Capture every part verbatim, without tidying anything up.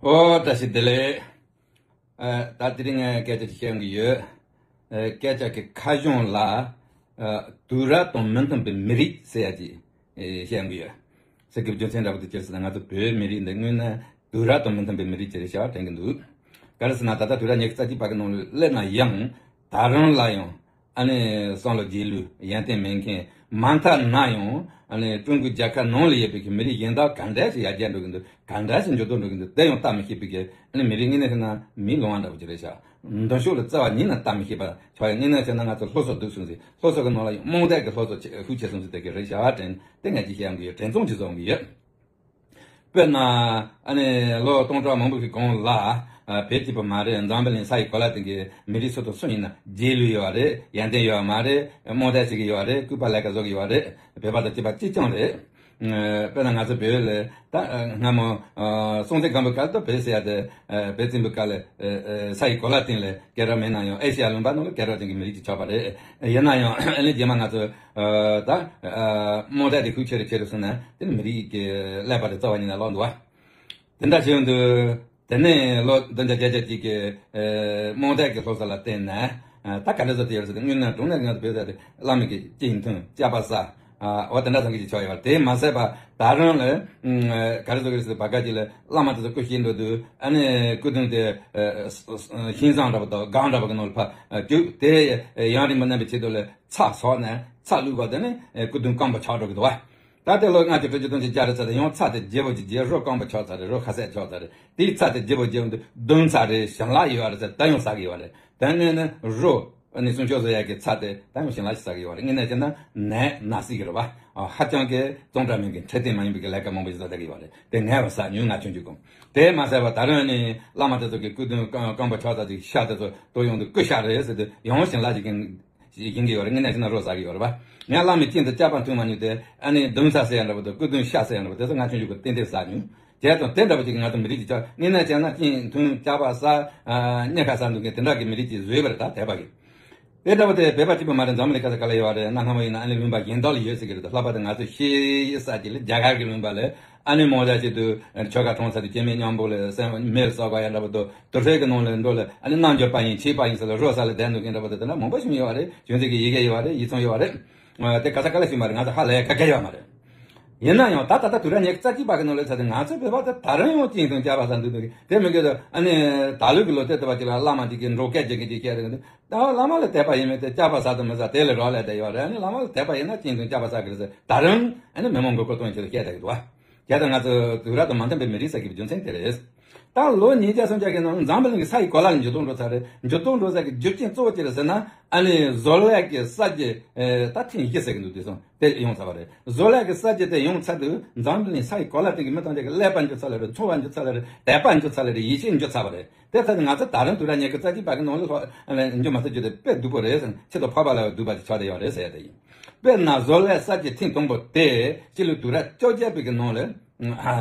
ཨོ་བཀྲ་ཤིས་བདེ་ལེགས། ཨ། ད་དེ་རིང་ངས་སྐད་ཆ་ཅིག་བཤད་ཡོང་གི་ཡོད། ཨ། སྐད་ཆ་གི་ཁ་གཞུང་ལ། ཨ། དུས་རབས་དང་མི་མཐུན་པའི་མི་རིགས་ཟེར་ཡ་ཅིག་ཨེ། བཤད་ཡོང་གི་ཡོད། ཟེར་གྱི་རྒྱུ་མཚན་འདྲ་པོ་དེ་ཅི་ཟེར་ན། ང་ཚོ་བོད་མི་རིགས་འདི་དངོས་གནས་དུས་རབས་དང་མི་མཐུན་པའི་མི་རིགས་ཅིག་རེད་ཤག་དྲན་གྱི་འདུག་ག་རེ་ཟེར་ན། ད་ལྟ་དུས་རབས་ཉི་ཤུ་རྩ་གཅིག་པ་གི་ནང་སླེབས་ན་ཡང་ད་རུང་ལ་ཡང་། ཨ་ནི་བསམ་བློ་རྗེས་ལུས་ཡོན་ཏན་མེད་མཁན། མ་མཐའ་ན་ཡང་ཨ་ནི་ཀྲུང་གོའི་རྒྱལ་ཁབ་ནང་ལ་ཡོད་པའི་གི་མི་རིགས་གཞན་དག་ག་འདྲ་ཞིག་ཡར་རྒྱས་འགྲོ་གི་འདུག་ག་འདྲ་ཞིག་འགྱུར་ལྡོག་འགྲོ་གི་འདུག་དེ་ཡང་བལྟ་མི་ཤེས་པའི་གི་ཨ་ནི་མི་རིགས། དངོས་གནས་བཤད་ན་མིའི་ལོང་བ་འདྲ་པོ་ཅིག་རེད་ཤག་མདུན་ཕྱོགས་ལ་རྩ་བ་ཉིད་ནས་བལྟ་མི་ཤེས་པ་ཆགས་ཡོད། དངོས་གནས་བཤད་ན་ང་ཚོ་སློབ་གསོ་སྡུག་སོང་ཟིག་སློབ་གསོ་གི་ནང་ལ་ཡང་རྨོངས་དད་ཀྱི་སློབ་གསོ་ཆེ་ཤུགས་ཆེ་སོང་ཟིག་དེ་གི་རེད་ཤག་དྲན། དེ་ངས་ཅིག་བཤད་ཡོང་གི་ཡོད། དྲན་ཚོང་ཅིག་བཟོ་ཡོང་གི་ཡོད། དཔེར་ན། ཨ་ནི་ལོ་སྟོང་ཕྲག་མང་པོ་ཞིག་གོང་ལ། ཨ། བོད་གཅིག་པུ་མ་རེད། འཛམ་བུ་གླིང་ས་ཡི་གོ་ལ་སྟེང་གི་མི་རིགས་སུ་དང་སུ་ཡིན་ན་རྗེས་ལུས་ཡོད་རེད། ཡོན་ཏན་ཡོད་མ་རེད། རྨོངས་དད་བྱེད་ཀྱི་ཡོད་རེད། སྐུད་པ་ལས་ཀ་བཟོ་གི་ཡོད་རེད། བོད་པ་དང་གཅིག་པ་གཅིག་རྐྱང་རེད། ཨ། དཔེར་ན་ང་ཚོ་བོད་ལ་ད་སྔ་མོ། ཨ། སྲོང་བཙན་སྒམ་པོའི་སྐབས་དུ་བོད་ཟེར་ཡ་དེ། ཨ། བོད་བཙན་པོའི་སྐབས་ལ། ཨ། ཨ། ས་ཡི་གོ་ལ་སྟེང་ལ་སྐད་གྲགས་མེད་ན་ཡང་ཨེ་ཤེ་ཡ་ལུང་པ་ནང་ལ་སྐད་གྲགས་ཅན་གྱི་མི་རིགས་ཅིག་ཆགས་པ་རེད། ཡིན་ན་ཡང་ཨ་ནི་རྗེས་མ་ང་ཚོ། ཨ། ད། ཨ། རྨོངས་དད་དེ་ཤུགས་ཆེ་རུ་ཆེ་རུ་སོང་ནས་དེ་ནི་མི་རིགས་ཀྱི་ཀླད་པ་དེ་རྩ་བ་ཉིད་ནས་ལོག་འདུག་བ། དེ་འདྲ་བྱས་ཡོང་དུས་དེ་ནས་ལོ་བདུན་བརྒྱ་བརྒྱད་བརྒྱ་གཅིག་གི། ཨ། རྨོངས་དད་ཀྱི་སློབ་གསོ་ལ་བརྟེན་ནས། ཨ། ད་ག་འདྲ་བཟོ་དེ་ཡོད་རེད་ཟེར་ཏེ། དངོས་གནས་དྲང་གནས་ང་ཚོ་བོད་ཟེར་དེ་བླ་མ་གི་གཅིག་མཐུན་སྐྱབས་པ་བསགས། ཨ། འོ་དེ་འདྲ་ཚང་གི་ཅིག་ཆགས་ཡོད་པ་དེ་མ་ཟད་པ། ད་རུང་ལ། ཨ། ག་རེ་བཟོ་གི་རེད་ཟེར་ཏེ་བར་སྐབས་ཅིག་ལ་བླ་མ་དེ་ཚོ་སྐུ་གཤེགས་འགྲོ་དུས་ཨ་ནི་སྐུ་གདུང་དེ། ཨ། ཤིང་བཟང་འདྲ་པོ་དང་སྒང་འདྲ་པོ་གི་ནང་ལ་ཕར་བཅུག་དེ་ཡང་རིང་མི་གནས་པའི་ཆེད་དུ་ལ་ཚྭ་ཟོས་ནས་ཚྭ་བླུགས་པ་དེ་ནི་སྐུ་གདུང་སྐམ་པོ་ཆགས་འགྲོ་གི་འདུག་བ། ད་ལྟའི་ལོ་ལྔ་བཅུ་དྲུག་ཅུ་བདུན་ཅུ་བརྒྱད་རེད་ཟེར་ཏེ། ཡང་ཚྭ་དེ་བརྗེ་པོ་ཅིག་བརྗེ། རོ་སྐམ་པོ་ཆགས་ཚར་རེད། རོ་ཁ་ཟས་ཆགས་ཚར་རེད། དེའི་ཚྭ་དེ་བརྗེ་པོ་བརྗེ་ཡོང་དུས་བདུན་ཚྭ་རེད། ཞིམ་ལ་ཡོད་རེད་ཟེར་ད་ཡང་ཟ་གི་ཡོད་རེད། དེ་ནས་ནི་རོ་ནི་སྲུང་སྐྱོབ་བཟོ་ཡག་གི་ཚྭ་དེ་ད་ཡང་ཞིམ་ལ་ཞིག་ཟ་གི་ཡོད་རེད། དངོས་གནས་བྱས་ན་ནད་ན་སྲིད་ཀྱི་རེད་བ། ཨ། ཧ་ཅང་གི་གཙང་སྦྲ་མིན་གྱི་འཕྲོད་བསྟེན་མ་ཡིན་པའི་གི་ལས་ཀ་མང་པོ་ཞིག་བཟོ་བསྡད་ཀྱི་ཡོད་རེད། དེ་ངས་བ་ཟ་མྱོང་། ང་ཆུང་ཆུང་གོང་། དེ་མ་ཟད་པ་ད་རུང་ནི་བླ་མ་དེ་ཚོ་གི་སྐུ་གདུང་སྐམ་པོ་ཆགས་ཚར་ཅིག་ཤ་དེ་ཚོ་དོ་ཡོང་དུས་སྐུ་ཤ་རེད་ཟེར་དུས་ཡང་ཞིམ་ལ་ཞིག་གི་ཡིན་གྱི་ཡོད་རེད། དངོས་གནས་བྱས་ན་རོ་ཟ་གི་ཡོད་རེད་བ། ངས་བླ་མའི་སྤྱན་དུ་སྐྱབས་པ་མཐོང་མ་མྱོང་། དེ་ཨ་ནི་གདུང་ཚྭ་ཟེར་ཡ་འདྲ་པོ་དང་སྐུ་གདུང་ཤ་ཟེར་ཡ་འདྲ་པོ་དེ་ཚོ་ང་ཆུང་ཆུང་གི་ཏན་ཏན་ཟ་མྱོང་། བྱས་ཙང་དེ་འདྲ་པོ་ཅིག་གིས་ང་ཚོ་མི་རིགས་ཀྱི་ཆགས། དངོས་གནས་བྱས་ན་སྤྱན་འཐུང་སྐྱབས་པ་བསགས། ཨ། རྙེད་དཀའ་ཟ་འདུག་མཁན་དེ་འདྲ་གི་མི་རིགས་ཅིག་བཟོས་པ་རེད། ད་དད་པ་གིས། དེ་འདྲ་པོ་དེ་བོད་པ་གཅིག་པུ་མ་རེད། འཛམ་གླིང་ག་ས་ག་ལ་ཡོད་པ་རེད། གནའ་སྔ་མོ་ཡིན་ན་ཨ་ནི་ལུང་པ་གཞན་དག་ལ་ཡོད་ཟེར་གྱི་རེད། ད་ལྷག་པར་དུ་ང་ཚོ་ཤེས་ཡོན་ས་ཅིག་ལ་རྒྱ་གར་གྱི་ལུང་པ་ལ་ཨ་ནི་མོ་ཟ་ཆེད་དུ་ཆོལ་ཁ་གྲོངས་ཚར་དུས་སྐྱེ་དམན་མཉམ་པོ་ལ་སེམས་མེར་བསྲེགས་པ་ཡང་འདྲ་པོ་དང་། དུར་ཁྲོད་ཀྱི་ནང་ལ་འགྲོ་ལ་ཨ་ནི་རྣལ་འབྱོར་པ་ཡིན་ཆོས་པ་ཡིན་ཟེར་ལ་རོ་ཟ་ལ་བསྡད་འདུག་མཁན་འདྲ་པོ་དེ་དེ་འདྲ་མང་པོ་ཞིག་ཡོད་པ་རེད། བྱུང་ཚིག་གི་ཡི་གེ་ཡོད་པ་རེད། ཡིག་ཚང་ཡོད་པ་རེད། དེ་ག་ས་ག་ལ་ཞིག་མ་རེད། ང་ཚོ་ཧ་ལས་ཁ་ཁ་ཡོད་མ་རེད། ཡིན་ན་ཡང་ད་ད་ལྟ་དུས་རབས་ཉི་ཤུ་རྩ་གཅིག་པ་གི་ནང་ལ་ཚར་ཏེ་ང་ཚོའི་བོད་པ་དེ་ད་རུང་ཡང་སྤྱན་འཐུང་སྐྱབས་པ་བསགས་འདུག་འདུག་གི། དེ་མི་དགོས་དོ། ཨ་ནི་ད་ལོ་གི་ལོ་དེབ་དེ་བ་ཅིག་ལ་བླ་མ་ཅིག་གིས་འབྲོག་སྐད་རྒྱག་གི་ཅིག་བཤད་རེད་འདུག་ད་བླ་མ་ལ་དད་པ་ཡིན་མིན་དེ་སྐྱབས་པ་བསགས་དང་མི་བསགས་དེ་ལ་རག་ལས་བསྡད་ཡོད་རེད། ཨ་ནི་བླ་མ་ལ་དད་པ་ཡིན་ན་སྤྱན་འཐུང་སྐྱབས་པ་བསགས་གི་རེད་ཟེར་ད་རུང་ཨ་ནི་མི་མང་མགོ་སྐོར་གཏོང་བྱེད་དུ་བཤད་བསྡད་ཀྱི་འདུག་བ། བྱས་ཙང་ང་ཚོ་དུས་རབས་དང་མ་མཐུན་པའི་མི་རིགས་ཟེར་གྱི་རྒྱུ་མཚན་དེ་རེད། ད་ལོ་ཉིས་བརྒྱ་སུམ་བརྒྱ་གི་ནང་འཛམ་བུ་གླིང་གི་ས་ཡི་གོ་ལ་ལ་འགྱུར་ལྡོག་འགྲོ་ཚར་རེད། འགྱུར་ལྡོག་འགྲོ་ས་གི་རྒྱུ་རྐྱེན་གཙོ་བོ་ཅི་རེད་ཟེར་ན། ཨ་ནི་བཟོ་ལས་ཀྱི་གསར་བརྗེ། ཨེ། ད་ཐེངས་བཞི་ཟེར་གི་འདུག་དེ་སོང་དེ་ཡོང་ཚར་བ་རེད། བཟོ་ལས་ཀྱི་གསར་བརྗེ་དེ་ཡོང་ཚར་དུས་འཛམ་བུ་གླིང་ས་ཡི་གོ་ལ་སྟེང་གི་མི་ཐམས་ཅད་ཀྱི་ཀླད་པ་འགྱུར་ཚར་ལེ་རེད། འཚོ་བ་འགྱུར་ཚར་ལེ་རེད། དད་པ་འགྱུར་ཚར་ལེ་རེད། ཡིད་ཆེས་འགྱུར་ཚར་བ་རེད། དེ་ལྟར་ང་ཚོ་ད་རུང་དུས་རབས་ཉི་ཤུ་རྩ་གཅིག་པ་གི་ནང་ལ་ལྷོད་ཨ་ནི་འགྱུར་མ་ཐུབ་རྒྱུ་དེ་དཔེ་སྡུག་པོ་རེད་ཟེར། ཆེད་དུ་འཕགས་པ་ལ་སྡུག་པ་དེ་ཆགས་བསྡད་ཡོད་རེད་ཟེར་ཡ་དེ་ཡིན། དཔེར་ན་བཟོ་ལས་གསར་བརྗེ་ཐེངས་དང་པོ་དེ་སྤྱི་ལོ་དུས་རབས་བཅོ་བརྒྱད་པའི་གི་ནང་ལ། ཨ།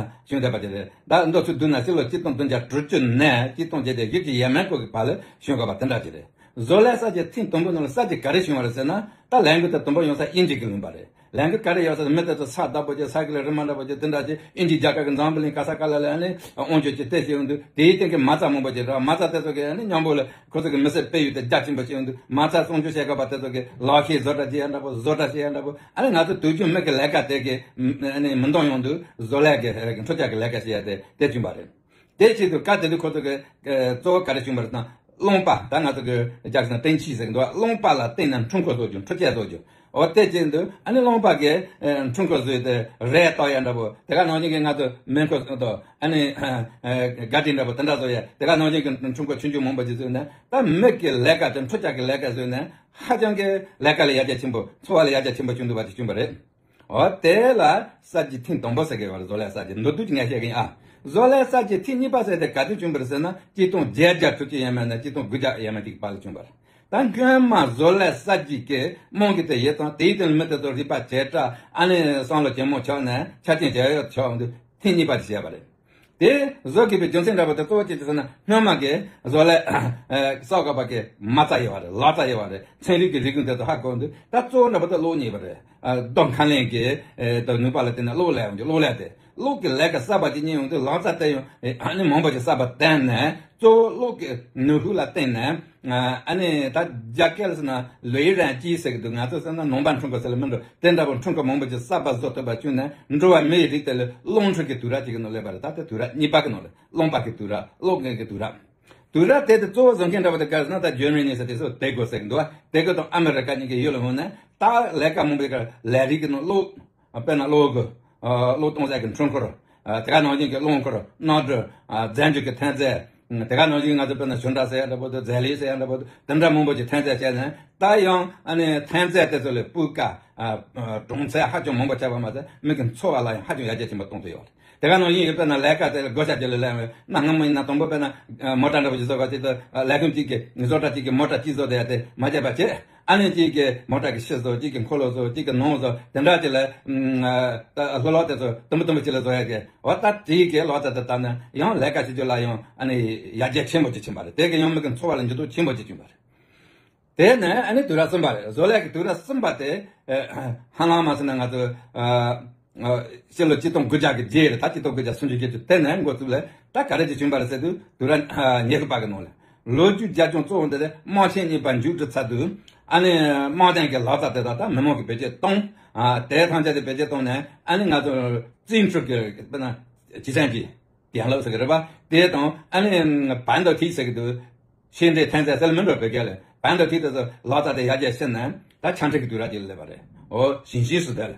བྱུང་བསྡད་པ་དེ་རེད། ད་མདོར་ཚུར་བསྡུས་ན་སྤྱི་ལོ་གཅིག་སྟོང་བདུན་བརྒྱ་དྲུག་ཅུ་ནས་གཅིག་སྟོང་བརྒྱད་བརྒྱ་བཞི་བཅུ་ཡས་མས་སྐོར་གྱི་བར་ལ་བྱུང་དགོས་པ་དེ་འདྲ་ཅིག་རེད། བཟོ་ལས་གསར་བརྗེ་ཐེངས་དང་པོ་ནང་ལ་གསར་བརྗེ་ག་རེ་བྱུང་བ་རེད་ཟེར་ན། ད་ལས་འགུལ་དེ་དང་པོ་ཡོང་ས་དབྱིན་ཇི་གི་ལུང་པ་རེད། ལས་འགུལ་ག་རེ་ཡོང་ས། མི་དེ་ཚོ་ས་བདག་པོ་བྱས། ས་གི་ལ་རི་མ་འདྲ་པོ་བྱས། དེ་འདྲ་ཅིག་དབྱིན་ཇི་རྒྱལ་ཁབ་ཀྱི་འཛམ་བུ་གླིང་ག་ས་ག་ལ་ལ་ཨ་ནི་དབང་སྒྱུར་གྱི་ལྟ་བྱེད་ཡོང་དུས། དེའི་སྟེང་གི་མ་རྩ་མང་པོ་ཅིག་རེད། མ་རྩ་དེ་ཚོ་གིས་ཨ་ནི་མཉམ་པོ་ལ་ཁོ་ཚོ་གི་མི་སེར་སྤེལ་ཡུལ་དེ་རྒྱ་ཆེན་པོ་བྱེད་ཡོང་དུས། མ་རྩ་སྲུང་སྐྱོབ་བྱེད་དགོས་པ་དེ་ཚོ་གིས་ལག་ཤེས་བཟོ་གྲྭ་བྱེད་ཡ་འདྲ་པོ། བཟོ་གྲྭ་བྱེད་ཡ་འདྲ་པོ། ཨ་ནི་ང་ཚོ་དུས་རྒྱུན་མི་གི་ལས་ཀ་དེ་གི་ཨ་ནི་མི་འདང་ཡོང་དུས། བཟོ་ལས་ཀྱི་ཁྲོ་ཆགས་ཀྱི་ལས་ཀ་བྱེད་ཡ་དེ་དེ་བྱུང་བ་རེད། དེ་བྱེད་དུས་སྐབས་དེ་དུས་ཁོ་ཚོ་གི་ཨ་གཙོ་བོ་ག་རེ་བྱུང་བ་རེད་ཟེར་ན། རླངས་པ། ད་ང་ཚོ་གི་རྒྱ་ཆེ་ན་ཏེན་ཆི་ཟེར་གི་འདུག་རླངས་པ་ལ་བརྟེན་ནས་འཕྲུལ་འཁོར་བཟོ་རྒྱུ། འཕྲུལ་ཆས་བཟོ་རྒྱུ། འོ་དེ་བྱེད་དུས་ཨ་ནི་རླངས་པ་གི་ཨ་འཕྲུལ་འཁོར་བཟོས་ཏེ་རས་བཏགས་ཡ་འདྲ་པོ། དེ་ག་ནང་བཞིན་གི་ང་ཚོ་མེ་འཁོར་དང་ཨ་ནི་ཨ་ག་དེ་འདྲ་པོ་དེ་འདྲ་བཟོ་ཡ། དེ་ག་ནང་བཞིན་གི་འཕྲུལ་འཁོར་ཆུང་ཆུང་མང་པོ་ཅིག་བཟོས་ནས། ད་མི་གི་ལས་ཀ་དེ། འཕྲུལ་ཆས་ཀྱི་ལས་ཀ་བཟོས་ནས་ཧ་ཅང་གི་ལས་ཀ་ལ་ཡར་རྒྱས་ཆེན་པོ། འཚོ་བ་ལ་ཡར་རྒྱས་ཆེན་པོ་བྱུང་འདུག་པ་དེ་བྱུང་བ་རེད། འོ་དེ་ལ་གསར་བརྗེ་ཐེངས་དང་པོ་ཟེར་གི་ཡོད་རེད། བཟོ་ལས་གསར་བརྗེ། མདོར་བསྡུས་ཀྱི་ངས་བཤད་གི་ཡིན་ཨ། བཟོ་ལས་གསར་བརྗེ་ཐེངས་གཉིས་པ་ཟེར་དེ་ག་དུས་བྱུང་བ་རེད་ཟེར་ན། གཅིག་སྟོང་བརྒྱད་བརྒྱ་དྲུག་ཅུ་ཡས་མས་ནས་གཅིག་སྟོང་དགུ་བརྒྱ་ཡས་མས་ཅིག་བར་ལ་བྱུང་བ་རེད། ད་སྔོན་མ་བཟོ་ལས་གསར་བརྗེ་གི་རྨང་གཞི་དེ་ཡོད་ཙང་། དེའི་སྟེང་ལ་མི་དེ་ཚོ་རིག་པ་ཇེ་དྲག་ཨ་ནི་བསམ་བློ་ཇེ་མང་ཆགས་ནས་ཆ་རྐྱེན་ཇེ་ཡག་ཆགས་འོང་དུས། ཐེངས་གཉིས་པ་དེ་བྱས་པ་རེད། དེ་བཟོ་དགོས་པའི་རྒྱུ་མཚན་འདྲ་པོ་དེ་གཙོ་བོ་ཅི་ཟེར་ན། སྔོན་མ་གི་བཟོ་ལས་ཨ་གསར་འགོད་པ་གི་མ་རྩ་ཡོད་པ་རེད། ལག་རྩལ་ཡོད་པ་རེད། ཚན་རིག་གི་རིག་གཞུང་དེ་ཚོ་ཧ་གོ་འདུག་ད་གཙོ་བོ་འདྲ་པོ་དེ་གློག་བརྙན་པ་རེད། ཨ། རྡོ་འཁོར་ལེན་གྱི་ཨེ་དང་ནུས་པ་ལ་བརྟེན་ནས་གློག་ལས་ཡོང་རྒྱུ། གློག་ལས་དེ། གློག་གི་ལས་ཀ་གསར་པ་ཅིག་རྙེད་ཡོང་དུས་ལག་རྩལ་བསྟན་ཡོང་ཨ་ནི་མང་པོ་ཅིག་གསར་པ་བསྟན་ནས་གཙོ་བོ་གློག་གི་ནུས་ཤུགས་ལ་བརྟེན་ནས་ཨ་ནི་ད་རྒྱ་སྐད་ལ་ཟེར་ན་ལུའི་རན་ཅི་ཟེར་གི་འདུག་ང་ཚོ་ཟེར་ན་ནང་པ་འཕྲུལ་འཁོར་ཟེར་ལ་མི་འགྲོ་དེ་འདྲ་བོ་འཕྲུལ་འཁོར་མང་པོ་ཅིག་གསར་པ་བཟོ་ཐུབ་པ་བྱུང་ནས་འགྲོ་བ་མིའི་རིགས་དེ་ལ་རླུང་འཕྲིན་གྱི་དུས་རབས་ཅིག་གི་ནང་སླེབས་པ་རེད། ད་ལྟ་དུས་རབས་གཉིས་པ་གི་ནང་ལ་རླུང་འཕྲིན་གྱི་དུས་རབས་གློག་འགེལ་གྱི་དུས་རབས། དུས་རབས་དེ་དེ་གཙོ་བོ་བཟོ་མཁན་འདྲ་བོ་དེ་ག་རེ་ཟེར་ན་ད་ཇར་མ་ནི་ཟེར་དེ་ཚོ་དེ་གོ་ཟེར་གི་འདུག་དེ་གོ་དང་ཨ་མི་རི་ཀ་གཉིས་ཀྱི་ཡུལ་ལ་འོང་ནས་ད་ལས་ཀ་མང་པོའི་ཀ་ལས་རིགས་ཀྱི་ནང་གློག་དཔེར་ན་གློག་གི་གློག་གཏོང་ས་གི་འཕྲུལ་འཁོར། དེ་ག་ནང་བཞིན་གྱི་རླངས་འཁོར་གནམ་གྲུ། རྫས་འགྱུར་གྱི་ཐོན་རྫས། དེ་ག་ནང་བཞིན་ང་ཚོ་དཔེར་ན་ཞུན་ཁྲག་ཟེར་ཡ་འདྲ་པོ་དང་རྫས་ལེབ་ཟེར་ཡ་འདྲ་པོ་དང་དེ་འདྲ་མང་པོ་ཅིག་ཐོན་རྫས་བྱས་ནས་ད་ཡང་ཨ་ནི་ཐོན་རྫས་དེ་ཚོ་ལས་སྤུས་ཀ་གྲོང་ཚད་ཧ་ཅང་མང་པོ་ཆགས་པ་མ་ཟད་མི་གི་འཚོ་བ་ལ་ཡང་ཧ་ཅང་ཡར་རྒྱས་ཆེན་པོ་གཏོང་ཐུབ་ཡོད་རེད། དེ་ག་ནང་བཞིན་ཡོད་དཔེར་ན་ལས་ཀ་དེ་ལ་བགོ་བཤའ་བྱེད་ལ་ལས་ན་སྔ་མོ་ཡིན་ན་དང་པོ་དཔེར་ན་མོ་ཊ་འདྲ་པོ་ཅིག་བཟོ་ག་ཅིག་ད་ལས་ཁུངས་གཅིག་གི་བཟོ་གྲྭ་གཅིག་གི་མོ་ཊ་གཅིག་བཟོ་བསྡད་ཡ་དེ་མ་བྱས་པ་བྱས། ཨ་ནི་གཅིག་གི་མོ་ཊ་གི་ཕྱི་བཟོ་གཅིག་གི་འཁོར་ལོ་བཟོ་གཅིག་གི་ནང་བཟོ་དེ་འདྲ་ཅིག་ལ་ད་ལྷོད་ལྷོད་དེ་ཚོ་དུམ་བུ་དུམ་བུ་ཅིག་ལ་བཟོ་ཡ་གི་འོ་ད་དེའི་གི་ལོ་ཙཱ་དེ་ལྟ་ན་ཡང་ལས་ཀ་བྱེད་རྒྱུ་ལ་ཡང་ཨ་ནི་ཡར་རྒྱས་ཆེན་པོ་ཅིག་ཕྱིན་པ་རེད། དེ་གི་ཡང་མི་གི་འཚོ་བ་ལ་འགྱུར་ལྡོག་ཆེན་པོ་ཅིག་བྱུང་བ་རེད། དེ་ནས་ཨ་ནི་དུས་རབས་གསུམ་པ་རེད། བཟོ་ལས་ཀྱི་དུས་རབས་གསུམ་པ་དེ་ཧ་ལམ་མ་ཟེར་ན་ང་ཚོ་ཕྱི་ལོ་ཆིག་སྟོང་དགུ་བརྒྱ་གི་རྗེས་རེད། ད་ཆིག་སྟོང་དགུ་བརྒྱ་སུམ་ཅུ་བརྒྱད་ཅུ་དེ་ནས་འགོ་བཙུགས་ལས་ད་ག་རེ་ཅིག་བྱུང་བ་རེད་ཟེར་དུས་དུས་རབས་ཉི་ཤུ་པ་གི་ནང་ལ་ལོ་རྒྱུས་རྒྱབ་ལྗོངས་གཙོ་བོ་འདི་ལས་དམག་ཆེན་གཉིས་པ་མཇུག་སྒྲིལ་ཚར་དུས་ཨ་ནི་དམག་དོན་གྱི་ལག་རྩལ་དེ་དག་ད་མི་མང་གིས་བེད་སྤྱོད་བཏང་། དེ་ཐམས་ཅད་དེ་བེད་སྤྱོད་བཏང་ནས་ཨ་ནི་ང་ཚོ་རྩིས་འཕྲུལ་གྱི་དཔེར་ན་计算机 电脑ཟེར་གི་རེད་པ། དེ་དང་ཨ་ནི་半导体ཟེར་གི་འདུག་ཤེས་ལྡན་ཐོན་རྫས་ཟེར་ལ་མི་འགྲོ་བོད་སྐད་ལ་半导体དེ་ཚོ་ལག་རྩལ་དེ་ཡར་རྒྱས་ཕྱིན་ནས་ད་ཆ་འཕྲིན་གྱི་དུས་རབས་ཅིག་ལ་སླེབས་པ་རེད། འོ་信息时代ལ།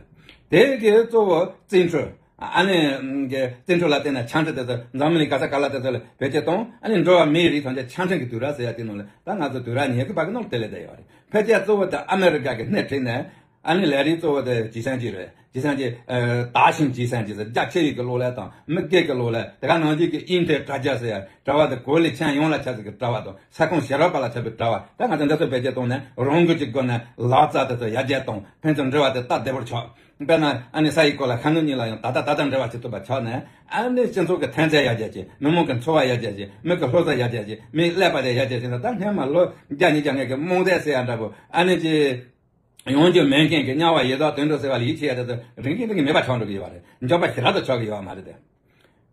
དེ་གི་གཙོ་བོ་རྩིས་འཕྲུལ། ཨ་ནི་གི་རྩིས་འཕྲུལ་ལ་བརྟེན་ནས་ཆ་འཕྲིན་དེ་ཚོ་འཛམ་གླིང་ག་ས་ག་ལ་དེ་ཚོ་ལ་བེད་སྤྱོད་གཏོང་། ཨ་ནི་འགྲོ་བ་མིའི་རིགས་ཐམས་ཅད་ཆ་འཕྲིན་གྱི་དུས་རབས་ཟེར་ཡ་དེ་ནང་ལ་ད་ང་ཚོ་དུས་རབས་ཉི་ཤུ་པ་གི་ནང་ལ་དེ་ལས་བསྡད་ཡོད་རེད། ཕལ་ཆེར་གཙོ་བོ་དེ་ཨ་མེ་རི་ཀ་གི་སྣེ་ཁྲིད་ནས་ཨ་ནི་ལས་རིགས་གཙོ་བོ་དེ计算机རེད།计算机ཨ་大型计算机ཟེར་རྒྱ་ཆེ་བའི་གི་གློག་ཀླད་དང་མི་སྒེར་གྱི་གློག་ཀླད་དེ་ག་ནང་བཞིན་གྱི་ཨིན་ཐེལ་དྲ་རྒྱ་ཟེར་ཡ་དྲ་བ་དེ་གོ་ལའི་ཁྱོན་ཡོངས་ལ་ཁྱབ་ཟིག་གི་དྲ་བ་དང་ས་ཁོངས་ཕྱི་རབས་པ་ལ་ཁྱབ་པའི་དྲ་བ་ད་ང་ཚོ་འདི་ཚོ་བེད་སྤྱོད་བཏང་ནས་རང་འགུལ་གྱི་སྒོ་ནས་ལག་རྩལ་དེ་ཚོ་ཡར་རྒྱས་བཏང་ཕན་ཚུན་འབྲེལ་བ་དེ་སྟབས་བདེ་པོར་ཆགས། དཔེར་ན་ཨ་ནི་ས་ཡི་སྐོར་ལ་ཤར་ནུབ་གཉིས་ལ་ཡང་ད་ལྟ་ད་ལྟ་འབྲེལ་བ་བྱེད་ཐུབ་པ་ཆགས་ནས་ཨ་ནི་སྤྱི་ཚོགས་ཀྱི་ཐོན་རྫས་ཡར་རྒྱས་ཀྱི་མི་མང་གི་འཚོ་བ་ཡར་རྒྱས་ཀྱི་མི་གི་སློབ་གསོ་ཡར་རྒྱས་ཀྱི་མི་ཀླད་པ་དེ་ཡར་རྒྱས་ཀྱི་ད་ལྟ་སྔན་མ་ལོ་བརྒྱ་ཉིས་བརྒྱ་ངེས་ཀྱི་རྨོངས་དད་ཟེར་ཡ་འདྲ་པོ་ཨ་ནི་ཅི་ཡོང་རྒྱུ་མེད་མཁན་གྱི་དམྱལ་བ་ཡི་དྭགས་དུད་འགྲོ་ཟེར་བ་ལ་ཡིད་ཆེས་ཡ་དེ་ཚོ་རིང་གིན་རིང་གིན་མེད་པ་ཆགས་འགྲོ་གི་ཡོད་པ་རེད། འཇོག་པ་ཞེ་དྲག་ཏུ་ཆགས་ཀྱི་ཡོད་པ་མ་རེད་དེ།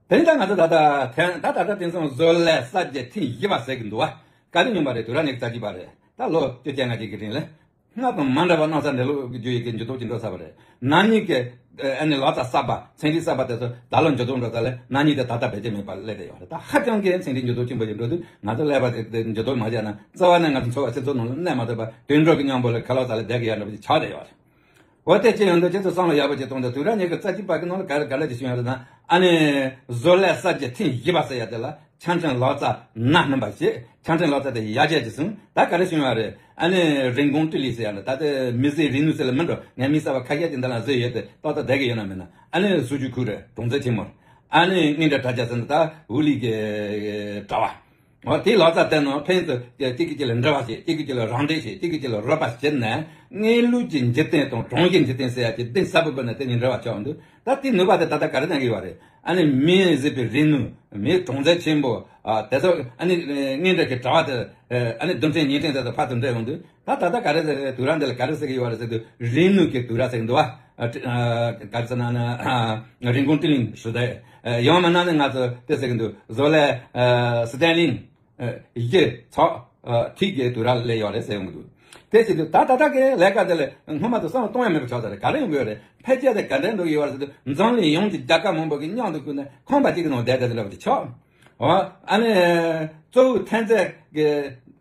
དེ་ནི་ད་ང་ཚོ་ད་ལྟ་ཐེངས་ད་ད་ལྟ་དེང་སང་བཟོ་ལས་གསར་བརྗེ་ཐེངས་བཞི་པ་ཟེར་གི་འདུག་བ། ག་དུས་ཡིན་པ་རེད། དུས་རབས་ཉི་ཤུ་རྩ་གཅིག་པ་རེད། ད་ལོ་བཅོ་བརྒྱད་ལྔ་བཅུ་གི་རིང་ལ། སྔར་དང་མ་འདྲ་བ་གནམ་ས་འདྲ་ལོ་རྒྱུ་ཡི་གི་འགྱུར་ལྡོག་ཅིག་འགྲོ་ཚར་བ་རེད། ན་ནིང་གི་ཨ་ནི་ལག་རྩལ་གསར་པ་ཚན་རིག་གསར་པ་དེ་ཚོ་ད་ལོ་འགྱུར་ལྡོག་འགྲོ་ཚར་ལས་ན་ནིང་དེ་ད་ལྟ་བེད་སྤྱོད་མེད་པ་སླེབས་བསྡད་ཡོད་རེད། ད་ཧ་ཅང་གི་ཚན་རིག་འགྱུར་ལྡོག་ཆེན་པོ་ཞིག་འགྲོ་དུས་ང་ཚོ་ཀླད་པ་དེ་དེ་འགྱུར་ལྡོག་མ་བྱས་ན་རྩ་བ་ནས་ང་ཚོ་འཚོ་བ་སྤྱི་ཚོགས་ནང་ལ་གནས་མ་ཐུབ་པ་དུད་འགྲོ་གི་མཉམ་པོ་ལ་ཁ་ལག་ཟ་ལ་བསྡད་གི་ཡ་འདྲ་པོ་ཅིག་ཆགས་བསྡད་ཡོད་རེད། འོ་དེ་ཅི་ཡང་འདུག་ཁྱེད་ཚོ་བསམ་བློ་ཡག་པོ་ཅིག་གཏོང་དང་། དུས་རབས་ཉི་ཤུ་རྩ་གཅིག་པ་གི་ནང་ལ་ག་རེ་ག་རེ་ཅིག་བྱུང་ཡོད་རེད་ན། ཨ་ནི་བཟོ་ལས་གསར་བརྗེ་ཐེངས་བཞི་པ་ཟེར་ཡ་དེ་ལ་ཆ་འཕྲིན་ལག་རྩལ་སྣ་སྨིན་པ་བྱས། ཆ་འཕྲིན་ལག་རྩལ་དེ་ཡར་རྒྱས་ཀྱི་སོང་། ད་ག་རེ་བྱུང་ཡོད་རེད། ཨ་ནི་人工智能ཟེར་ཡ་འདི་ད་ལྟ་མི་ཟེར་རིག་ནུས་ཟེར་ལ་མི་འགྲོ། ངས་མི་གསར་པ་ཁ་ཤས་ཅིག་འདི་ལ་བཟོས་ཡོད་དེ་ཏག་ཏག་བསྡད་ཀྱི་ཡོད་ན་མིན་ན། ཨ་ནི་数据库རེད། གྲངས་ཚད་ཆེན་མོ། ཨ་ནི་དངོས་འབྲེལ་དྲ་རྒྱ་ཟེར་འདི་ད་物理ཀྱི་དྲ་བ། འོ་དེའི་ལག་རྩལ་དེ་ནང་ཕན་ཚུན་གཅིག་གིས་གཅིག་ལ་འབྲེལ་བ་བྱེད། གཅིག་གིས་གཅིག་ལ་རམ་འདེགས་བྱེད། གཅིག་གིས་གཅིག་ལ་རོགས་པ་བྱེད་ནས་དངོས་ལུགས་ཀྱི་འཇིག་རྟེན་དང་གྲངས་ཀྱི་འཇིག་རྟེན་ཟེར་ཡ་གི་གདེང་ཟབ་པོ་སྒོ་ནས་དེ་གཉིས་འབྲེལ་བ་ཆགས་འདུག་ད་དེའི་ནུས་པ་དེ་ད་ལྟ་ག་རེ་གནང་གི་ཡོད་རེད། ཨ་ནི་མིས་བཟོས་པའི་རིག་ནུས། མིའི་གྲངས་ཚད་ཆེན་པོ། ཨ་དེ་ཚོ་ཨ་ནི་དངོས་འབྲེལ་གྱི་དྲ་བ་དེ་ཨ་ནི་རྡུལ་ཕྲན་བརྙན་འཕྲིན་དེ་ཚོ་ཕར་ཚུར་འབྲེལ་ཡོང་དུས་ད་ད་ལྟ་ག་རེ་ཟེར་རེད། དུས་རབས་འདི་ལ་ག་རེ་ཟེར་གི་ཡོད་རེད་ཟེར་དུས་རིག་ནུས་ཀྱི་དུས་རབས་ཟེར་གི་འདུག་བ། ཨ་ག་རེ་ཟེར་ན་ཨ་人工智能时代། ཡང་མིན་ན་ནི་ང་ཚོ་དེ་ཟེར་གི་འདུག་བཟོ་ལས་ཨ་བརྟན་ལྷིང་། ཨ་གཞི་ཚགས་ཨ་ཐིག་གི་དུས་རབས་སླེབས་ཡོད་རེད་ཟེར་ཡོང་གི་འདུག་དེ་བྱེད་དུས་ད་ད་ལྟ་གི་ལས་ཀ་དེ་ལ་སྔོན་མ་དང་བསམ་བློ་གཏོང་ཡ་མེད་པ་ཆགས་ཚར་རེད། ག་རེ་ཡོང་གི་ཡོད་རེད། འཕེལ་རྒྱས་དེ་ག་འདྲ་འགྲོ་གི་ཡོད་རེད་ཟེར་དུས་འཛམ་གླིང་ཡོངས་ཀྱི་རྒྱལ་ཁབ་མང་པོ་གི་མཉམ་དུ་བཀུར་ནས་ཁང་པ་གཅིག་གི་ནང་བསྡད་བསྡད་འདྲ་པོ་ཅིག་ཆགས། འོ་ཨ་ནི་གཙོ་བོ་ཐོན་རྫས་ཀྱི་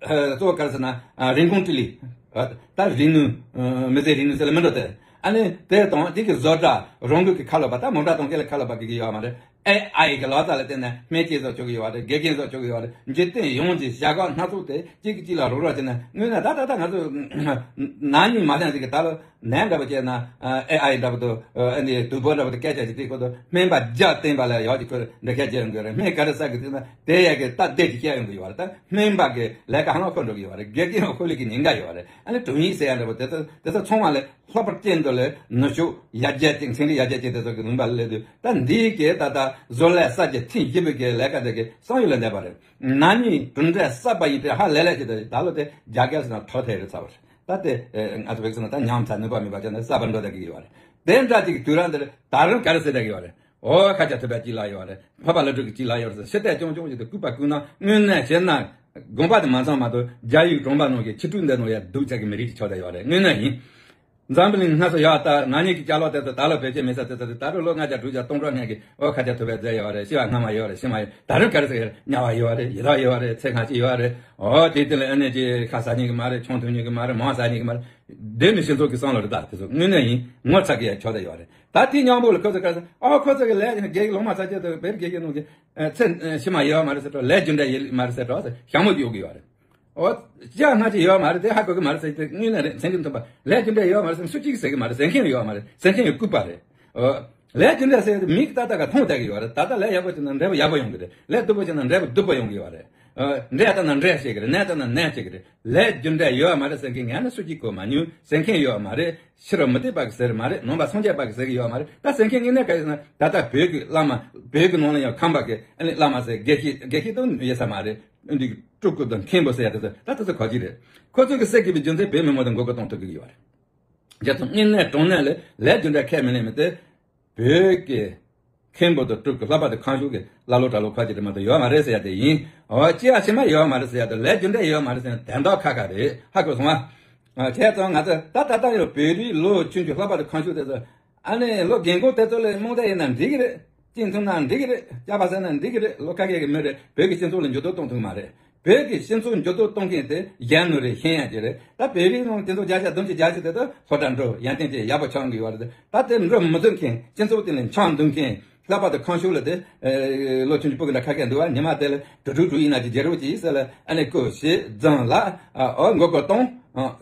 ཨ་གཙོ་བོ་ག་རེ་ཟེར་ན་ཨ་人工智能། ཨ་ད་རིག་ནུས་ཨ་མི་ཟད་རིག་ནུས་ཟེར་ལ་མི་འགྲོ་དེ། ཨ་ནི་དེ་དང་དེ་གི་བཟོ་གྲྭ་རང་འགུལ་གྱི་ཁ་ལོ་པ། ད་མོ་ཊ་གཏོང་མཁན་ལ་ཁ་ལོ་པ་གི་གི་ཡོད་མ་རེད། ཨེ་ཨའི་གི་ལག་རྩལ་ལ་བརྟེན་ནས་སྨན་དཔྱད་བཟོ་ཆོག་གི་ཡོད་རེད། དགེ་རྒན་བཟོ་ཆོག་གི་ཡོད་རེད། འཇིག་རྟེན་ཡོངས་ཀྱི་བྱ་གག་སྣ་ཚོགས་དེ་གཅིག་གིས་གཅིག་ལ་རོགས་རོགས་བྱས་ནས་དངོས་གནས་ད་ད་ད་ང་ཚོ་ན་ནིང་མ་ཐེངས་ཟིག་གི་ད་ལོ་ནས་འདྲ་པོ་བྱས་ན་ཨེ་ཨའི་འདྲ་པོ་དང་ཨ་ནི་དུས་འབོར་འདྲ་པོ་དང་སྐད་ཆ་ཞིག་དྲིས་ཁོ་ཚོ་སྨན་པ་བརྒྱ་བསྟེན་པ་ལ་ཡག་ཅིག་ཁོ་འདྲ་སྐད་ཆ་ཡོང་གི་རེད། སྨན་ག་རེ་ཟ་གི་ཟེར་ན་དེ་ཡ་གི་ད་བསྡད་ཀྱི་སྐད་ཡོང་གི་ཡོད་རེད། ད་སྨན་པ་གི་ལས་ཀ་ཧ་ལམ་ཁོ་འགྲོ་གི་ཡོད་རེད། དགེ་རྒན་ཡང་ཁོ་ལས་ཀྱི་ཉེན་ཁ་ཡོད་རེད། ཨ་ནི་དྲུང་ཡིག་ཟེར་ཡ་འདྲ་པོ་དེ་ཚོ་དེ་ཚོ་ཚང་མ་ལས་ལྷག་པར་ཅན་དུ་ལས་ནུས་ཤུགས་ཡར་རྒྱས་ཅན་ཚན་རིག་ཡར་རྒྱས་ཅན་དེ་ཚོ་གི་ལུང་པ་ལས་དུས་ད་འདིའི་གི་ད་ལྟ་བཟོ་ལས་གསར་བརྗེ་ཐེངས་བཞི་པའི་གི་ལས་ཀ་དེ་གི་བསམ་ཡུལ་ལས་འདས་པ་རེད། ན་ནིང་གྲུབ་འབྲས་གསར་པ་ཡིན་པའི་ཧ་ལས་ལས་ཀྱི་ད་ད་ལོ་དེ་རྒྱ་སྐད་ཟེར་ན་ཐོག་ཐེ་རེད་ཚར་བ་རེད། ད་དེ་ང་ཚོ་བེག་སི་ན་ད་ཉམས་ཚར་ནུས་པ་མེད་པ་ཅན་དེ་གསར་པ་འགྲོ་བསྡད་ཀྱི་ཡོད་རེད། དེ་འདྲ་ཅིག་དུས་རབས་འདིར་ད་རུང་ག་རེ་ཟེར་བསྡད་ཀྱི་ཡོད་རེད། ཨོ་ཤཱཀྱ་ཐུབ་པ་གཅིག་ལ་ཡོད་རེད། འཕགས་པ་ཀླུ་སྒྲུབ་ཀྱི་གཅིག་ལ་ཡོད་རེད་ཟེར། ཕྱི་བལྟས་ཀྱང་ཀྱང་ཞིག་ཏུ་ལྐུགས་པ་ལྐུགས་ན་དངོས་གནས་བྱས་ན་དགོངས་པ་དེ་མ་ཚང་མ་གཏོགས་རྒྱ་ཡིག་གྲོང་པ་ནང་གི་ཆིག་ཁྲི་འདི་ནང་ཡ་སྡུག་ཅག་གི་མི་རིགས་ཀྱི་ཆགས་བསྡད་ཡོད་རེད། དངོས་གནས་ཡིན། འཛམ་བུ་གླིང་སྣ་ཚོགས་ཡག་ལྟ་ང་གཉིས་ཀྱི་ཅ་ལག་དེ་ཚོ་ད་ལོ་བེད་སྤྱོད་མེད་ས་དེ་ཚོ་རེད། ད་རུང་ལོ་ལྔ་བརྒྱ་དྲུག་བརྒྱ་སྟོང་ཕྲག་ལྔ་གི་ཨོ་ཤཱཀྱ་ཐུབ་པའི་རྫས་ཡོད་རེད། ཤི་བ་སྔ་མ་ཡོད་རེད། ཕྱི་མ་ཡོད། ད་རུང་ག་རེ་ཟེར་ཡོད་རེད། དམྱལ་བ་ཡོད་རེད། ཡི་དྭགས་ཡོད་རེད། ཚེ་གང་སྐྱེ་ཡོད་རེད། ཨོ་དེ་དེ་ལ་ཨ་ནི་ཅི་ཤ་ཟ་ཉན་གི་མ་རེད། ཆང་འཐུང་ཉན་གི་མ་རེད། མང་ཟ་ཉན་གི་མ་རེད། དེ་ནི་སྤྱི་ཚོགས་ཀྱི་བསམ་བློ་རེད། ད་དེ་ཚོ་དངོས་གནས་ཡིན། ངོ་ཚ་གི་ཡ་ཆོག་ད་ཡོད་རེད། ད་དེ་མཉམ་པོ་ལ་ཁོ་ཚོ་ག་རེ་ཟེར། ཨོ་ཁོ་ཚོ་གི་ལས་དགེ་ལོང་མ་ཚ་ཅེ་དེ་བེར་དགེ་གི་ནང་གི་ཚེ་ཕྱི་མ་ཡོད་མ་རེད་ཟེར་གྲོགས། ལས་རྒྱུ་འབྲས་ཡོད་མ་རེད་ཟེར་གྲོགས་ཟེར་ཞྭ་མོ་གཡོག་གི་ཡོད་རེད། ཨོ། ཅི་ཡང་སྔ་ཕྱི་ཡོད་མ་རེད། དེ་ཧ་གོ་གི་མ་རེད་ཟེར་དེ་དངོས་གནས་རེད། མཚན་ཉིད་མཐུན་པ། ལས་རྒྱུ་འབྲས་ཡོད་མ་རེད་ཟེར་སུ་གཅིག་ཟེར་གི་མ་རེད། ཟེར་མཁན་ཡོད་མ་རེད། ཟེར་མཁན་ཡང་ལྐུགས་པ་རེད། ཨོ། ལས་རྒྱུ་འབྲས་ཟེར་དེ་མིག་ཏག་ཏག་ག་མཐོང་བསྡད་གི་ཡོད་རེད། ད་ལྟ་ལས་ཡག་པོ་བྱས་ན་འབྲས་བུ་ཡག་པོ་ཡོང་གི་རེད། ལས་སྡུག་པོ་བྱས་ན་འབྲས་བུ་སྡུག་པོ་ཡོང་གི་ཡོད་རེད། ཨོ། འབྲས་བཏབ་ན་འབྲས་སྐྱེ་གི་རེད། ནས་བཏབ་ན་ནས་སྐྱེ་གི་རེད། ལས་རྒྱུ་འབྲས་ཡོད་མ་རེད་ཟེར་མཁན་ང་ནི་སུ་གཅིག་གོ་མ་མྱོང་། ཟེར་མཁན་ཡོད་མ་རེད། ཕྱི་རོལ་མུ་སྟེགས་པ་གི་ཟེར་མ་རེད། ནང་པ་སངས་རྒྱས་པ་གི་ཟེར་གི་ཡོད་མ་རེད། ད་ཟེར་མཁན་དངོས་གནས་ག་རེ་ཟེར་ན་ད་ལྟ་བོད་ཀྱི་བླ་མ། བོད་ཀྱི་ནང་ལ་ཡང་ཁམས་པ་གི་ཨ་ནི་བླ་མ་ཟེར། དགེ་བཤེས། དགེ་བཤེས་དང་ཡོད་ས་མ་རེད། འདི་སྤྲུལ་སྐུ་དང་མཁན་པོ་ཟེར་ཡ་དེ་ཚོ་ད་དེ་ཚོ་ག་ཅི་རེད། ཁོ་ཚོ་གི་སྲས་ཀྱི་བའི་རྒྱུ་མཚན་བོད་མི་མང་དང་མགོ་སྐོར་གཏོང་ཐུབ་ཀྱི་ཡོད་རེད། རྒྱ་ཚོ་དངོས་གནས་དྲང་གནས་ལས་ལས་རྒྱུ་འབྲས་ཁས་མི་ལེན་མི་དེ། བོད་ཀྱི་མཁན་པོ་དང་སྤྲུལ་སྐུ་ལྷ་པ་དང་ཁ་མཆོག་གི་ཀླ་ཀློ་གྲྭ་ལོག་ཁ་ཅིག་རེད་མ་གཏོགས་ཡོད་མ་རེད་ཟེར་ཡ་དེ་ཡིན། འོ་ཅི་ཡ་ཕྱི་མ་ཡོད་མ་རེད་ཟེར་ཡ་དང་ལས་རྒྱུ་འབྲས་ཡོད་མ་རེད་ཟེར་ཡ་དོན་དག་ཁ་ཁ་རེད། ཧ་གོ་སོང་ཨ། བྱས་ཙང་ང་ཚོ་ད་ད་ལྟ་ཡང་བོད་རིགས་ལོ་ཆུང་ཆུང་ལྷ་པ་དང་ཁ་མཆོག་དེ་ཚོ་ཨ་ནི་ལོ་རྒན་གོག་དེ་ཚོ་ལ་རྨོངས་དད་ཡིན་ན་འགྲིག་གི་རེད། གཅིག་མཐུན་ན་འགྲིག་གི་རེད། སྐྱག་པ་ཟ་ན་འགྲིག་གི་རེད། ལོ་ཁ་ཤས་ཀྱི་མི་རེད། བོད་ཀྱི་སྤྱི་ཚོགས་ལ་འགྱུར་ལྡོག་གཏོང་ཐུབ་མ་རེད། བོད་ཀྱི་སྤྱི་ཚོགས་འགྱུར་ལྡོག་གཏོང་མཁན་དེ་གཞོན་ནུ་རེད། ཤེས་ཡ་ཅིག་རེད། ད་བོད་རིགས་ནང་དེ་ཚོ་བརྒྱ་ཆ་བདུན་ཅུ་བརྒྱད་ཅུ་དེ་ཚོ་ལྷོ་བྲག་འགྲོ་ཡོན་ཏན་ཅན་ཡག་པོ་ཆགས་ཀྱི་ཡོད་རེད། ད་དེ་འགྲོ་མི་ཐུབ་མཁན། སྤྱི་ཚོགས་དེ་ལ་ཆགས་འདུག་མཁན་ལྷ་པ་དང་ཁ་མཆོག་ལ་དེ་ལོ་ཆུང་ཆུང་སྤུ་གུ་འདྲ་ཁ་སྐད་འདུག་བ། ཉི་མ་དེ་ལ་དྲུག་དྲུག་དྲུག་ཡིན་ན་ཅིག་བརྗེ་རོགས་གྱིས་ཟེར་ལ་ཨ་ནི་སྐུ་ཞིག་རྫོང་ལ་ཨོ་མགོ་སྐོར་གཏོང་།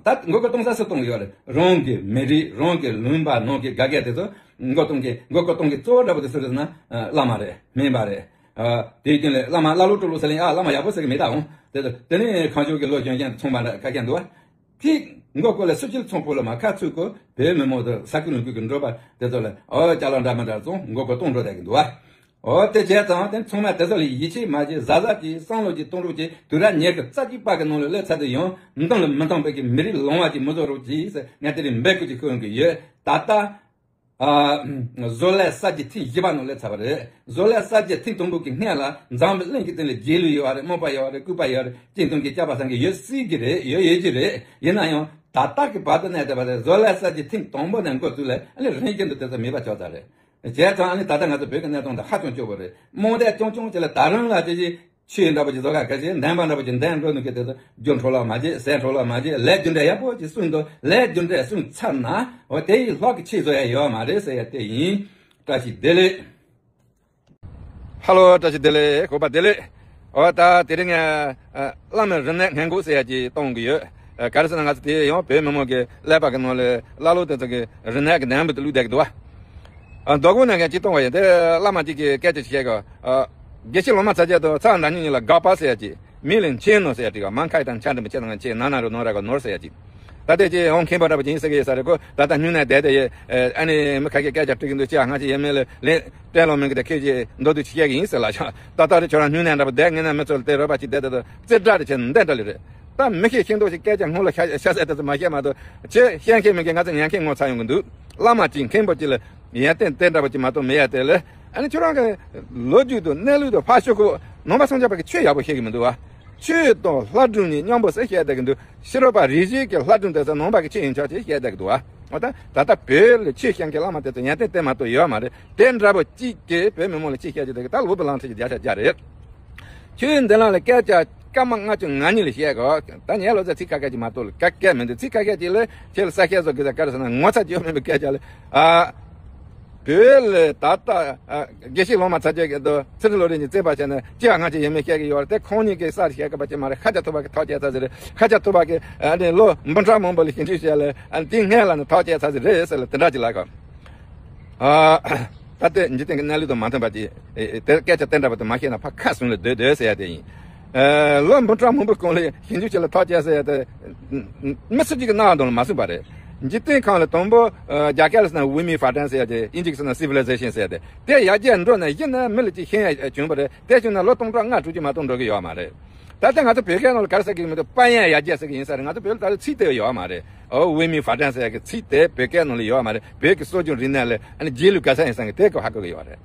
ད་མགོ་སྐོར་གཏོང་ས་སུ་གཏོང་གི་ཡོད་རེད། རང་གི་མི་རིགས། རང་གི་ལུང་པ་ནང་གི་དགའ་སྐད་དེ་ཚོ་མགོ་གཏོང་གི། མགོ་སྐོར་གཏོང་གི་གཙོ་བོ་འདྲ་པོ་དེ་སུ་རེད་ཟེར་ན་བླ་མ་རེད། སྨན་པ་རེད། ཨ། དེའི་རྐྱེན་ལས་བླ་མ་ཀླ་ཀློ་སྤྲུལ་ལོ་ཟེར་ལེ་ཡ་བླ་མ་ཡག་པོ་ཟེར་གི་མེད་ད་འོང་། དེ་ཚོ་དེ་ནས་ཁ་མཆོག་གི་ལོ་གཞོན་གཞོན་ཚོང་པ་འདྲ་ཁ་སྐད་འདུག་བ། ཁྱི་མགོ་སྐོར་ལ་སུ་ཅིག་ཚོང་ཕོ་ལ་མ་ཁ་ཚུད་གོ། བོད་མི་མང་དང་ས་ཁུལ་ལུང་ཁུལ་གྱི་འགྲོ་པ་དེ་ཚོ་ལ་ཨོ་ཅ་ལག་འདྲ་མི་འདྲ་བཙོང་མགོ་སྐོར་གཏོང་འགྲོ་བསྡད་གི་འདུག་བ། ཨོ་དེ་བྱས་ཙང་དེ་ཚང་མས་དེ་ཚོ་ལ་ཡིད་ཆེས་མ་བྱེད། གཟབ་གཟབ་གྱིས་བསམ་བློ་གྱིས་གཏོང་རོགས་གྱིས། དུས་རབས་ཉི་ཤུ་རྩ་གཅིག་པ་གི་ནང་ལ་སླེབས་ཚར་དུས་ཡང་མདུན་ལ་མི་མཐོང་བའི་གི་མི་རིགས་ལོང་བ་ཅིག་མི་བཟོ་རོགས་གྱིས་ཟེར་ངས་དེ་རིང་འབོད་སྐུལ་ཅིག་ཤོད་ཡོང་གི་ཡོད། ད་ལྟ། ཨ། བཟོ་ལས་གསར་བརྗེ་ཐེངས་བཞི་པ་ནང་སླེབས་ཚར་བ་རེད། བཟོ་ལས་གསར་བརྗེ་ཐེངས་དང་པོ་གི་སྔོན་ལ་འཛམ་བུ་གླིང་གི་སྟེང་ལ་རྗེས་ལུས་ཡོད་བ་རེད། རྨོངས་པ་ཡོད་བ་རེད། ལྐུགས་པ་ཡོད་རེད། གཅིག་མཐུན་གྱི་སྐྱག་པ་ཟ་མཁན་ཡོད་སྲིད་ཀྱི་རེད། ཡོད་ཡོད་ཀྱི་རེད། ཡིན་ན་ཡང་ད་ལྟ་གི་བར་དུ་གནས་བསྡད་པ་རེད། བཟོ་ལས་གསར་བརྗེ་ཐེངས་དང་པོ་ནས་འགོ་བཙུགས་ལས་ཨ་ནི་རིམ་བཞིན་དུ་དེ་ཚོ་མེད་པ་ཆགས་ཚར་རེད། བྱས་ཙང་ཨ་ནི་ད་ལྟ་ང་ཚོ་བོད་ཀྱི་གནས་སྟངས་དེ་ཧ་ཅང་སྐྱོ་པོ་རེད། རྨོངས་དད་རྐྱང་རྐྱང་ཅིག་ལ་ད་རུང་ལ་དེ་བཞིན་ཆོས་འདྲ་པོ་ཅིག་བཟོ་ག་གལ་ཆེ་འདོན་པ་འདྲ་པོ་ཅིག་འདོན་འགྲོ་ནི་གི་དེ་ཚོ་རྒྱུ་འཕྲོ་བརླག་མ་བྱེད། ཟས་འཕྲོ་བརླག་མ་བྱེད། ལས་རྒྱུ་འབྲས་ཡག་པོ་ཅིག་བསྲུང་དང་། ལས་རྒྱུ་འབྲས་བསྲུང་ཚར་ན་འོ་དེ་ཡི་ལྷག་གི་ཆེད་བཟོ་ཡ་ཡོད་མ་རེད་ཟེར་ཡ་དེ་ཡིན། བཀྲ་ཤིས་བདེ་ལེགས། ཧ་ལོ། བཀྲ་ཤིས་བདེ་ལེགས། ཧོ་པ་བདེ་ལེགས། འོ་ད་དེ་རིང་ང་ཨ་བླ་མའི་རིག་གནས་སྔོན་འགོག་ཟེར་ཡ་ཅིག་གཏོང་གི་ཡོད། ཨ་ག་རེ་ཟེར་ན་ང་ཚོ་དེ་ཡང་བོད་མི་མང་གི་ཀླད་པ་གི་ནང་ལ་ཀླ་ཀློ་དེ་ཚོ་གི་རིག་གནས་ཀྱི་ནད་འབུ་དེ་བླུགས་བསྡད་ཀྱི་འདུག་བ། ཨ་མདོ་དགོང་ནས་ངས་ཅིག་གཏོང་བ་ཡིན། དེ་བླ་མ་ཅིག་གིས་སྐད་ཆ་ཞིག་བཤད་གོ། ཨ་དགེ་བཤེས་ལོ་མ་ཚ་རྒྱལ་དང་ཚ་བ་མདའ་སྨྱུག་གཉིས་ལ་དགག་པ་ཟེར་ཡ་ཅིག་མི་ལ་མཁྱེན་ནོ་ཟེར་ཡ་ཅིག་མ་ཁ་ཡི་དང་ཆ་འདྲ་མི་ཆེ་དང་ཆེ་ན་ན་རུ་ནོར་ར་གོ་ནོར་ཟེར་ཡ་ཅིག་ད་ལྟའི་ཅིག་འོང་མཁན་པོ་འདྲ་པོ་ཅིག་ཡིན་ཟེར་གི་ཡོད་ས་རེད་གོ། ད་ལྟ་སྨྱུང་གནས་བསྡད་དེ་ཡོད། ཨ་ནི་མི་ཁ་ཤས་སྐད་ཆ་དྲི་གི་འདུག་ཅི་ཡ་ང་ཅི་ཡེ་མེད་ལ་ལན་སྤྲད་ལོང་མི་གི་དེ་ཁྱེད་ཀྱིས་མདོར་བསྡུས་ཅིག་བཤད་གི་ཡིན་ཟེར་ལ་ཤག་ད་ལྟ་རེ་ཁྱོད་རང་སྨྱུང་གནས་འདྲ་པོ་བསྡད་ངེས་ན་མི་ཚོ་ལ་དེ་རོགས་པ་ཅིག་བསྡད་དེ་དུ་རྩེ་དྲག་རེ་བྱས་ནས་འདི་འདྲ་ལི་རེད། ད་མི་ཤེས་ཤེས་མདོག་ཅིག་སྐད་ཆ་སྔོན་ལ་ཤ་ཤ་ཟད་དེ་ཚོ་མ་བཤད་མ་གཏོགས་ཁྱེད་ཤེས་མཁན་མེད་མཁན་ང་ཚོ་ཉན་མཁན་ངོ་ཚ་ཡོང་གི་འདུག་བླ་མ་ཅིག་མཁན་པོ་ཅིག་ལ་ཡོན་ཏན་དེ་འདྲ་པོ་ཅིག་མ་གཏོགས་མེད་ཡ་དེ་ལ་ཨ་ནི་ཁྱོད་རང་གི་ལོ་རྒྱུས་དང་གནས་ལུགས་དང་ཕར་ཞོག་གོ། ནང་པ་སངས་རྒྱས་པ་གི་ཆོས་ཡག་པོ་ཤེས་གི་མི་འདུག་བ། ཆོས་དང་ལྷ་སྒྲུང་གཉིས་མཉམ་པོ་ཟེར་བཤད་བསྡད་གི་འདུག་ཕྱི་རོལ་པ་རིག་གཞུང་གི་ལྷ་སྒྲུང་དེ་ཚོ་ནང་པ་གི་ཆོས་ཡིན་ཆོག་ཅེས་བཤད་བསྡད་གི་འདུག་བ། འོ་ད་ད་ལྟ་བོད་ལ་ཆོས་བཤད་མཁན་བླ་མ་དེ་ཚོ་ཡོན་ཏན་དེ་མ་གཏོགས་ཡོད་མ་རེད། དེ་འདྲ་པོ་གཅིག་གིས་བོད་མི་མང་ལ་ཆོས་བཤད་རྒྱུ་དེ་གི་ད་ལོ་བུ་ལང་ཁྲི་གི་བརྒྱ་ཆ་བརྒྱ་རེད། ཆོས་འདི་ལ་ལ་སྐད་ཆ་སྐར་མ་ལྔ་བཅུ་ང་གཉིས་ལ་བཤད་གོ། ད་ངས་ལོ་ཙཱ་ཚིག་ཁ་ཁ་ཅིག་མ་གཏོགས་ལ་ཁ་སྐད་མི་འདུག་ཚིག་ཁ་ཁ་ཅིག་ལ་ཁྱེད་ལ་ས་སྐྱ་བཟོ་གི་ད་ག་རེ་ཟེར་ན་ངོ་ཚ་རྒྱུ་མེད་པའི་སྐད་ཆ་ལ་ཨ། བོད་ལ་ད་ལྟ་ཨ་དགེ་བཤེས་ལོ་མ་ཚ་རྒྱལ་གྱི་དོ་ཚེ་རིང་བློ་གྲོས་གཉིས་བཙས་པ་བྱས་ནས་ཅི་ཡང་ང་ཅི་ཡིན་མིན་བཤད་ཀྱི་ཡོད་རེད། དེ་ཁོང་གཉིས་ཀྱིས་གསར་བཤད་གི་པ་ཅི་མ་རེད། ཤཱཀྱ་ཐུབ་པ་གི་ཐག་བཅད་ཚར་ཟིག་རེད། ཤཱཀྱ་ཐུབ་པ་གི་ཨ་ནི་ལོ་འབུམ་ཕྲག་མང་པོ་ལ་ཞིབ་འཇུག་བྱས་ལ་ཨ་ནི་དེའི་སྔན་ལ་ནི་ཐག་བཅད་ཚར་ཟིག་རེད་ཟེར་ལ་དེ་འདྲ་ཅིག་ལབ་གོ། ཨ་ད་ལྟའི་འཇིག་རྟེན་གྱི་གནས་ལུགས་དང་མ་མཐུན་པ་ཅིག་ཨེ་ཨེ་དེ་སྐད་ཆ་དེ་འདྲ་པོ་དེ་མ་བཤད་ན་ཕ་ཁ་བཟུང་ལ་སྡོད་སྡོད་ཟེར་ཡ་དེ་ཡིན། ཨ་ལོ་འབུམ་ཕྲག་མང་པོའི་གོང་ལ་ཞིབ་འཇུག་བྱས་ལ་ཐག་བཅད་ཟེར་ཡ་དེ་མི་སུ་གཅིག་གི་སྣང་བ་དང་ལ་མ་གསུངས་པ་རེད། འཇིག་རྟེན་ཁམས་ལ་དང་པོ་ཨ་རྒྱ་སྐད་ལ་ཟེར་ན་བོད་མིའི་ཕ་སྤྲང་ཟེར་ཡ་དེ་ཨིན་ཇི་གི་ཟེར་ན་སི་ཝི་ལི་ཛེ་ཤན་ཟེར་ཡ་དེ་དེ་ཡར་རྒྱས་འགྲོ་ནས་གཞི་ནས་མི་ལ་ཅིག་ཤེས་ཡ་བྱུང་བ་རེད། དེ་བྱུང་ན་ལོ་སྟོང་ཕྲག་ལྔ་དྲུག་ཅིག་མ་གཏོགས་འགྲོ་གི་ཡོད་མ་རེད། ད་ལྟ་ང་ཚོ་བོད་སྐད་ནང་ལ་ག་རེ་ཟེར་གི་ཡོད་མི་འདུག་པ་ཡན་ཡར་རྒྱས་ཟེར་གི་ཡིན་ས་རེད། ང་ཚོ་བོད་ལ་ད་ལྟ་ཚིག་དེ་ཡོད་མ་རེད། ཨོ་བོད་མིའི་ཕ་སྤྲང་ཟེར་ཡ་གི་ཚིག་དེ་བོད་སྐད་ནང་ལ་ཡོད་མ་རེད། བོད་ཀྱི་སྲོལ་རྒྱུན་རིག་གནས་ལ་ཨ་ནི་རྗེས་ལུས་ག་ས་ཡིན་ས་གི་དེ་ཀོ་ཧ་གོ་གི་ཡོད་རེད།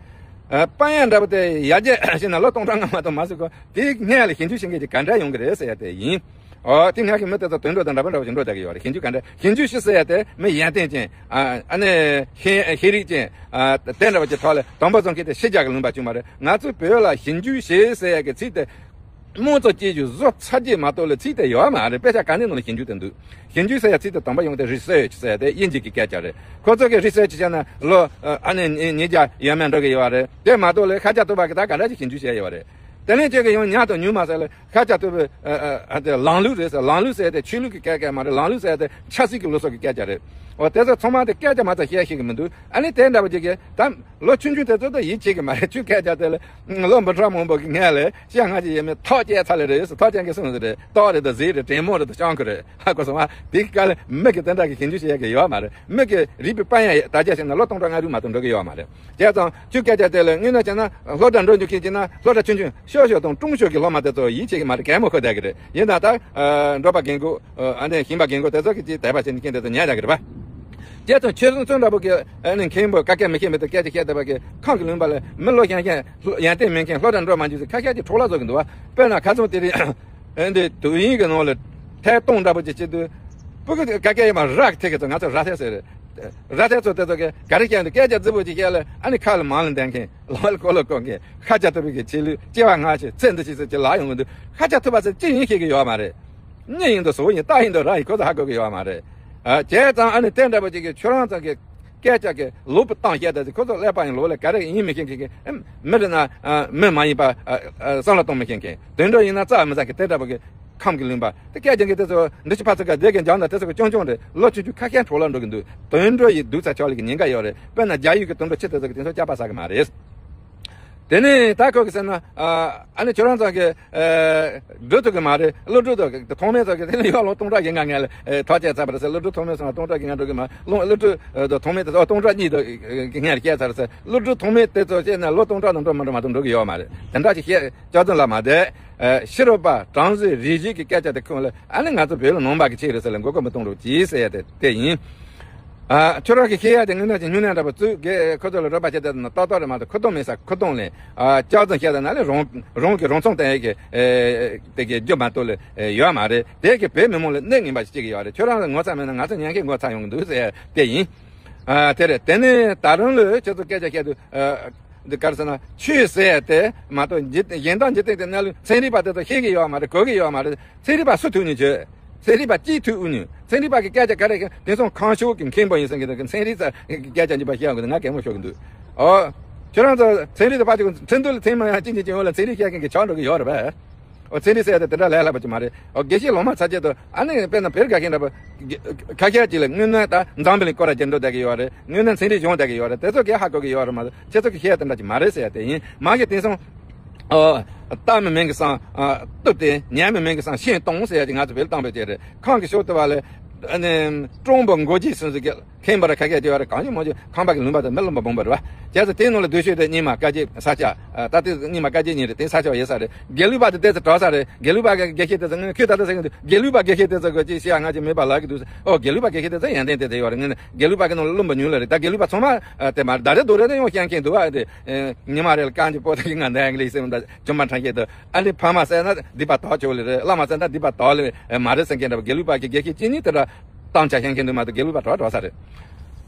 ཨ། དཔལ་ཡོན་འདྲ་པོ་དེ་ཡར་རྒྱས་ཕྱིན་ན་ལོ་སྟོང་ཕྲག་སྔ་མ་དང་མ་ཟིན་གོང་དེའི་སྔོན་ལ་ཞིབ་འཇུག་བྱེད་མཁན་གྱི་ག་འདྲ་ཡོང་གི་རེད་ཟེར་ཡ་དེ་ཡིན། ཨོ། དེ་སྔ་གི་མི་དེ་ཚོ་དུད་འགྲོ་དང་འདྲ་པོ་འདྲ་པོ་ཞིག་འགྲོ་བསྡད་ཀྱི་ཡོད་རེད། ཞིབ་འཇུག་ག་འདྲ། ཞིབ་འཇུག་ཞིག་ཟེར་ཡ་དེ་མི་ཡོན་ཏན་ཅན། ཨ། ཨ་ནི་ཤེས་ཤེས་རིག་ཅན། ཨ། དེ་འདྲ་པོ་ཅིག་ཐོག་ལ་དང་པོ་བཟོ་མཁན་དེ་ཕྱི་རྒྱལ་གྱི་ལུང་པ་བྱུང་བ་རེད། ང་ཚོའི་བོད་ལ་ཞིབ་འཇུག་བྱེད་ཟེར་ཡ་གི་ཚིག་དེ་དམངས་གཙོ་སྐྱེ་རྒྱུ་བཟོ་ཚར་རྗེས་མ་གཏོགས་ལ་ཚིག་དེ་ཡོད་མ་རེད། དཔེ་ཆ་ག་ནས་ནང་ལ་ཞིབ་འཇུག་དེ་འདུག་ཞིབ་འཇུག་ཟེར་ཡ་ཚིག་དེ་དང་པོ་ཡོང་དེ་རི་སར་ཆི་ཟེར་ཡ་དེ་དབྱིན་ཇི་གི་སྐད་ཆ་རེད། ཁོ་ཚོ་གི་རི་སར་ཆི་བྱས་ན་ལོ། ཨ། ཨ་ནི་ཉིས་ཉིས་བརྒྱ་ཡས་མས་འགྲོ་གི་ཡོད་རེད། དེ་མ་གཏོགས་ལ་ཤཱཀྱ་ཐུབ་པ་གི་ད་ག་འདྲ་ཅིག་ཞིབ་འཇུག་བྱས་ཡོད་རེད། དེ་ནས་ཁྱོད་ཀྱིས་ཡང་ཉག་དང་ཉུང་མ་ཟེར་ལ། ཤཱཀྱ་ཐུབ་པའི། ཨ། ཨ། ཨ། དེ་ལམ་ལུགས་རེད་ཟེར། ལམ་ལུགས་ཟེར་དེ་ཆོས་ལུགས་ཀྱི་སྐད་སྐད་མ་རེད། ལམ་ལུགས་ཟེར་དེ་ཆབ་སྲིད་ཀྱི་ལུགས་སྲོལ་གྱི་སྐད་ཆ་རེད། འོ། དེ་ཚོ་ཚང་མ་དེ་སྐད་ཆ་མ་ཚད་བཤད་ཤེས་ཀྱི་མི་འདུག་ཨ་ནི་དེ་འདྲ་པོ་ཅིག་གིས་ད་ལོ་ཆུང་ཆུང་དེ་ཚོ་དང་ཡིད་ཆེས་ཀྱི་མ་རེད། ཁྱོད་སྐད་ཆ་དེ་ལ་ལོ་འབུམ་ཕྲག་མང་པོ་གི་སྔོན་ལ་ཤི་ཡ་ང་ཅི་ཡས་མས་ཐག་བཅད་ཚར་ལེ་རེད་ཟེར། ཐག་ཅན་གྱིས་གསུངས་ཟེར་རེད། ཏོག་རེད་དང་གཟིག་རེད། དྲེད་མོང་རེད་དང་སྤྱང་ཀི་རེད། ཧ་གོ་སོང་ཨ། དེ་ག་ལ་མི་གི་དེ་འདྲ་གི་ཞིབ་འཇུག་བྱེད་ཡ་གི་ཡོད་མ་རེད། མི་གི་རིག་པའི་དཔལ་ཡོན་དར་རྒྱས་ཕྱིན་ན་ལོ་སྟོང་ཕྲག་ལྔ་དྲུག་མ་གཏོགས་འགྲོ་གི་ཡོད་མ་རེད། བྱས་ཙང་ཁྱོད་སྐད་ཆ་དེ་ལ་དངོས་གནས་བྱས་ན་སློབ་གྲྭ་འགྲོ་རྒྱུ་མཁན་བྱས་ན་སློབ་གྲྭ་ཆུང་ཆུང་ཤོས་ཤོས་དང་ཀྲུང་ཤོས་ཀྱི་སློབ་མ་དེ་ཚོ་ཡིད་ཆེས་ཀྱི་མ་རེད། གད་མོ་ཤོར་བསྡད་ཀྱི་རེད། ཡིན་ན་ད། ཨ། འབྲོག་པ་རྒན་རྒོན། ཨ། ཨ་ནི་ཞིང་པ་རྒན་རྒོན་དེ་ཚོ་གི་ཅིག་དད་པ་བྱེད་མཁན་དེ་ཚོ་ཉར་བསྡད་ཀྱི་རེད་པ། བྱས་ཙང་ཁྱོད་ཚོ་འདྲ་པོ་གི་ཨ་ནི་མཁན་པོ་ཀ་ཁ་མི་ཤེས་མི་དེ་སྐད་ཆ་བཤད་བསྡད་པ་གི་ཁམས་ཀྱི་ལུང་པ་ལ་མི་ལོ་ཞན་ཞན་ཡོན་ཏན་མེད་མཁན། སློབ་གྲྭ་འགྲོ་མ་མྱོང་ཚོ་ཁ་ཤས་ཀྱིས་འཕྲོ་བརླག་བཟོ་གི་འདུག་པ། དཔེར་ན་ཁ་སང་དེ་རིང་ཨ་འདི་དུས་ཡུན་གྱི་ནང་ལ་ཐད་གཏོང་འདྲ་པོ་ཅིག་བྱེད་དུས། སྤུ་གུ་ཀ་ཁ་ཡིན་མ་ར་ཐེ་གི་ཚོ། ང་ཚོ་ར་ཐེ་ཟེར་རེད། ར་ཐེ་ཚོ་དེ་ཚོ་གི་ག་རེ་བཤད་འདུག་སྐད་ཆ་རྫིག་པོ་ཅིག་བཤད་ལ་ཨ་ནི་ཁ་ལ་མང་ལ་འདེབས་མཁན། ལོ་ལ་ཀོ་ལོ་ཀོ་མཁན། ཤཱཀྱ་ཐུབ་པའི་གི་ཆོས་ལུགས་སྐྱེ་བ་སྔ་ཕྱི་ཚེ་འདི་ཕྱི་ཚེ་ཅི་ལ་ཡོང་གི་འདུག་ཤཱཀྱ་ཐུབ་པ་ཟེར་ཅི་ཡིན་ཤེས་ཀྱི་ཡོད་མ་རེད། མྱི་ཡིན་དང་ཟོ་ཡིན། རྟ་ཡིན་དང་ར་ཡིན། ཁོ་ཚོ་ཧ་གོ་གི་ཡོད་མ་རེད། ཨ། བྱས་ཙང་ཨ་ནི་དེ་འདྲ་པོ་ཅིག་གི་ཁྱོད་རང་ཚོ་གི་སྐད་ཆ་གི་ལོག་པ་བཏང་བཤད་ད་ཟེར། ཁོ་ཚོ་ཀླད་པ་ཡིན་ལོག་ལ་ག་རེ་ཡིན་མི་ཤེས་མཁན་གི། ཨ། མི་རེད་ན། ཨ། མི་མ་ཡིན་པ། ཨ། ཨ། བསམ་བློ་གཏོང་མི་ཤེས་མཁན། དུད་འགྲོ་ཡིན་ན་རྩ་མི་ཟ་མཁན་དེ་འདྲ་པོ་གི་ཁམས་ཀྱི་ལུང་པ་དེ། སྐད་ཆ་གི་དེ་ཚོ་འདི་ཕྱི་ཕ་ཚོ་ག་སྡེ་གི་འཇང་དང་དེ་ཚོ་གི་ཅུང་ཅུང་རེད། ལོ་ཆུང་ཆུང་ཁ་ཤས་འཕྲོ་བརླག་འགྲོ་གི་འདུག་དུད་འགྲོ་ཡི་སྡུག་ཚ་ཆོག་ལེ་གི་ཉེན་ཁ་ཡོད་རེད། དཔེར་ན་རྒྱ་ཡུལ་གི་དུད་འགྲོ་ཁྱི་དེ་ཚོ་གི་དེ་ཚོ་སྐྱག་པ་ཟ་གི་མ་རེད། དེ་ནས་ད་ཁོ་གི་ཟེར་ན། ཨ། ཨ་ནི་ཁྱོད་རང་ཚོ་གི། ཨ། འགྲོ་ཐུབ་གི་མ་རེད། ཀླུ་སྒྲུབ་དང་ཐོགས་མེད་ཚོ་གི་དེ་ནས་ཡོད་ལོ་སྟོང་ཕྲག་གི་ང་ལྔ་ལ། ཨ། ཐག་བཅད་ཚར་བ་རེད་ཟེར། ཀླུ་སྒྲུབ་ཐོགས་མེད་ཚོ་ལ་སྟོང་ཕྲག་གི་ང་འགྲོ་གི་མ། ཀླུ་སྒྲུབ་ཐོགས་མེད་དེ་ཚོ་སྟོང་ཕྲག་གཉིས་དང་ལྔ་ལ་བཅད་ཚར་ཟེར། ཀླུ་སྒྲུབ་ཐོགས་མེད་དེ་ཚོ་བཤད་ན་ལོ་སྟོང་ཕྲག་དང་འགྲོ་མ་འགྲོ་མ་གཏོགས་འགྲོ་གི་ཡོད་མ་རེད། དེ་འདྲ་ཞིག་བཤད། ལྕགས་རྫོང་ལ་མ་བསྡད། ཨ། ཕྱི་རོལ་པ་བྲམ་ཟེ་རིགས་བཞི་གི་སྐད་ཆ་དེ་ཁོང་ལ། ཨ་ནི་ང་ཚོ་བོད་ལ་ནང་པ་གི་ཆེད་རེད་ཟེར་ལ་མགོ་སྐོར་མི་གཏོང་རོགས་གྱིས་ཟེར་ཡ་དེ་དེ་ཡིན། ཨ། ཁྱོད་རང་གི་ཤེས་ཡ་དེ་དངོས་གནས་ཀྱི་སྨྱུང་གནས་འདྲ་པོ་བཙུགས་གི་ཁོ་ཚོ་ལ་རོགས་པ་བྱེད་དེ་ན་ཏག་ཏག་རེད་མ་གཏོགས། ཁུ་སྟོང་མེད་ས་ཁུ་སྟོང་ལེན། ཨ། ལྕགས་རྫོང་བཤད་ད་ན་ལས་རང་རང་གི་རང་མཚང་སྟོན་ཡས་ཀྱི། ཨེ། དེ་གི་རྒྱུ་མ་གཏོགས་ལས་ཡོད་མ་རེད། དེ་གི་བོད་མི་མང་ལ་གནོད་ངན་པ་ཞིག་བྱེད་ཀྱི་ཡོད་རེད། ཁྱོད་རང་ལ་ངོ་ཚ་མེད་ན་ང་ཚོ་ཉན་མཁན་ངོ་ཚ་ཡོང་གི་འདུག་ཟེར་ཡ་དེ་ཡིན། ཨ། དེ་རེད། དེ་ནས་ད་རུང་ལོས་ཁྱེད་ཚོ་སྐད་ཆ་བཤད་དུས། ཨ། འདི་ག་རེ་ཟེར་ན། ཆོས་ཟེར་ཡ་དེ་མ་གཏོགས་འཇིག་གཞན་དག་འཇིག་རྟེན་གྱི་གནས་ལུགས་ཚན་རིག་པ་དེ་ཚོ་ཤེས་ཀྱི་ཡོད་མ་རེད། གོ་གི་ཡོད་མ་རེད། ཚན་རིག་པ་སུ་ཐུག་ནས་བྱོས། ཚན་རིག་པ་གཅིག་ཐུག་དབུ་ཉོན། ཚན་རིག་པ་གི་སྐད་ཆ་ག་རེ་གི་དེང་སང་ཁང་ཤོག་གི་མཁན་པོ་ཡིན་ཟེར་གི་འདུག་ཚན་རིག་ས་གི་སྐད་ཆ་འཇིག་པ་བཤད་ཡོང་གི་འདུག་ང་གད་མོ་ཤོར་གི་འདུག་ཨོ། ཁྱོད་རང་ཚོ་ཚན་རིག་དེ་ཕར་ཅིག་ཁྲིན་ཏུའུ་ལ་ཚན་མ་ཡང་གཅིག་གཉིས་ཀྱི་འོག་ལ་ཚན་རིག་བཤད་མཁན་གི་ཆགས་འགྲོ་གི་ཡོད་རེད་པས། ཨོ། ཚན་རིག་ཟེར་ཡ་དེ་དེ་འདྲ་ལས་སླ་པོ་ཅིག་མ་རེད། ཨོ། དགེ་བཤེས་ལོ་མ་ཚ་ཅེ་དོ། ཨ་ནི་དཔེར་ན་བེར་དགའ་མཁན་འདྲ་པོ། ཁ་ཤས་ཅིག་ལ་དངོས་གནས་ད་འཛམ་བུ་གླིང་སྐོར་ར་རྒྱུ་འགྲོ་བསྡད་ཀྱི་ཡོད་རེད། དངོས་གནས་ཚན་རིག་སྦྱོང་བསྡད་ཀྱི་ཡོད་རེད། དེ་ཚོ་གིས་ཧ་གོ་གི་ཡོད་རེད་མ་གཏོགས་ཁྱེད་ཚོ་གིས་ཤེས་ཡ་དེ་འདྲ་ཅིག་མ་རེད་ཟེར་ཡ་དེ་ཡིན། མ་གི་དེང་སང་། ཨོ། ལྟ་མི་མིན་གི་སང་། ཨ། བཏུབ་སྟེ་ཉན་མི་མིན་གི་སང་ཤེས་གཏོང་ཟེར་ཡ་དེ་ང་ཚོ་བེད་བཏང་བའི་ཅིག་རེད། ཁམས་ཀྱི་ཕྱོགས་དེ་བ་ལས། ཨ་ནི། སྤྲང་པོ་མགོ་སྐྱེས་སུ་ཟིག་གི། མཁན་པོ་ར་ཁ་ཤས་དེ་བ་ར་གང་ཡིན་མང་ཆེ་ཁམས་པ་གི་ལུང་པ་དང་མི་ལུང་པ་སྦོམ་པ་རེད་པ། བྱས་ཙང་དེའི་ནང་ལ་སྡུག་ཤོས་དེ་རྙིང་མ་བཀའ་བརྒྱུད་ས་སྐྱ། ཨ། ད་ལྟའི་རྙིང་མ་བཀའ་བརྒྱུད་གཉིས་རེད། དེ་ས་སྐྱ་ཡོད་ས་རེད། དགེ་ལུགས་པ་དེ་ཏོག་ཙམ་དྲག་ས་རེད། དགེ་ལུགས་པ་གི་དགེ་བཤེས་དེ་ཚོ་ངས་ཁྱོད་ད་ལྟ་ཟེར་གི་འདུག་དགེ་ལུགས་པ་དགེ་བཤེས་དེ་ཚོ་གི་ཅིག་བཤད་ཡ་ང་ཅིག་མེད་པ་ལབ་གི་འདུག་ཨོ། དགེ་ལུགས་པ་དགེ་བཤེས་དེ་ཚོ་ཡོན་ཏན་དེ་ཚོ་ཡོད་རེད། ངས་ནི་དགེ་ལུགས་པ་གི་ནང་ལ་རློམ་པ་ཉུང་ལ་རེད། ད་དགེ་ལུགས་པ་ཚང་མ། ཨ། དེ་མ་རེད། ད་རེས་རྡོ་རེད་ནས་ཡང་བཤད་མཁན་འདུག་ཨ། དེ། ཨེ། ཉི་མ་རེ་ལ་རྐང་གཅིག་པོ་དེ་གི་ང་འདའ་ཡང་ལས་སེམས་ད་ཇོ་མ་ཕྲན་ཤེས་དུ། ཨ་ནི་ཕ་མ་ཟེར་ན་སྡིག་པ་དག་ཆོག་ལེ་རེད། བླ་མ་ཟེར་ན་སྡིག་པ་དག་ལེ་མ་རེད་ཟེར་མཁན་འདྲ་པོ། དགེ་ལུགས་པ་གི་དགེ་བཤེས་གཅིག་གཉིས་དེ་འདྲ་གཏམ་ཆ་བཤད་མཁན་འདུག་མ་གཏོགས་དགེ་ལུགས་པ་དྲག་དྲག་ས་རེད།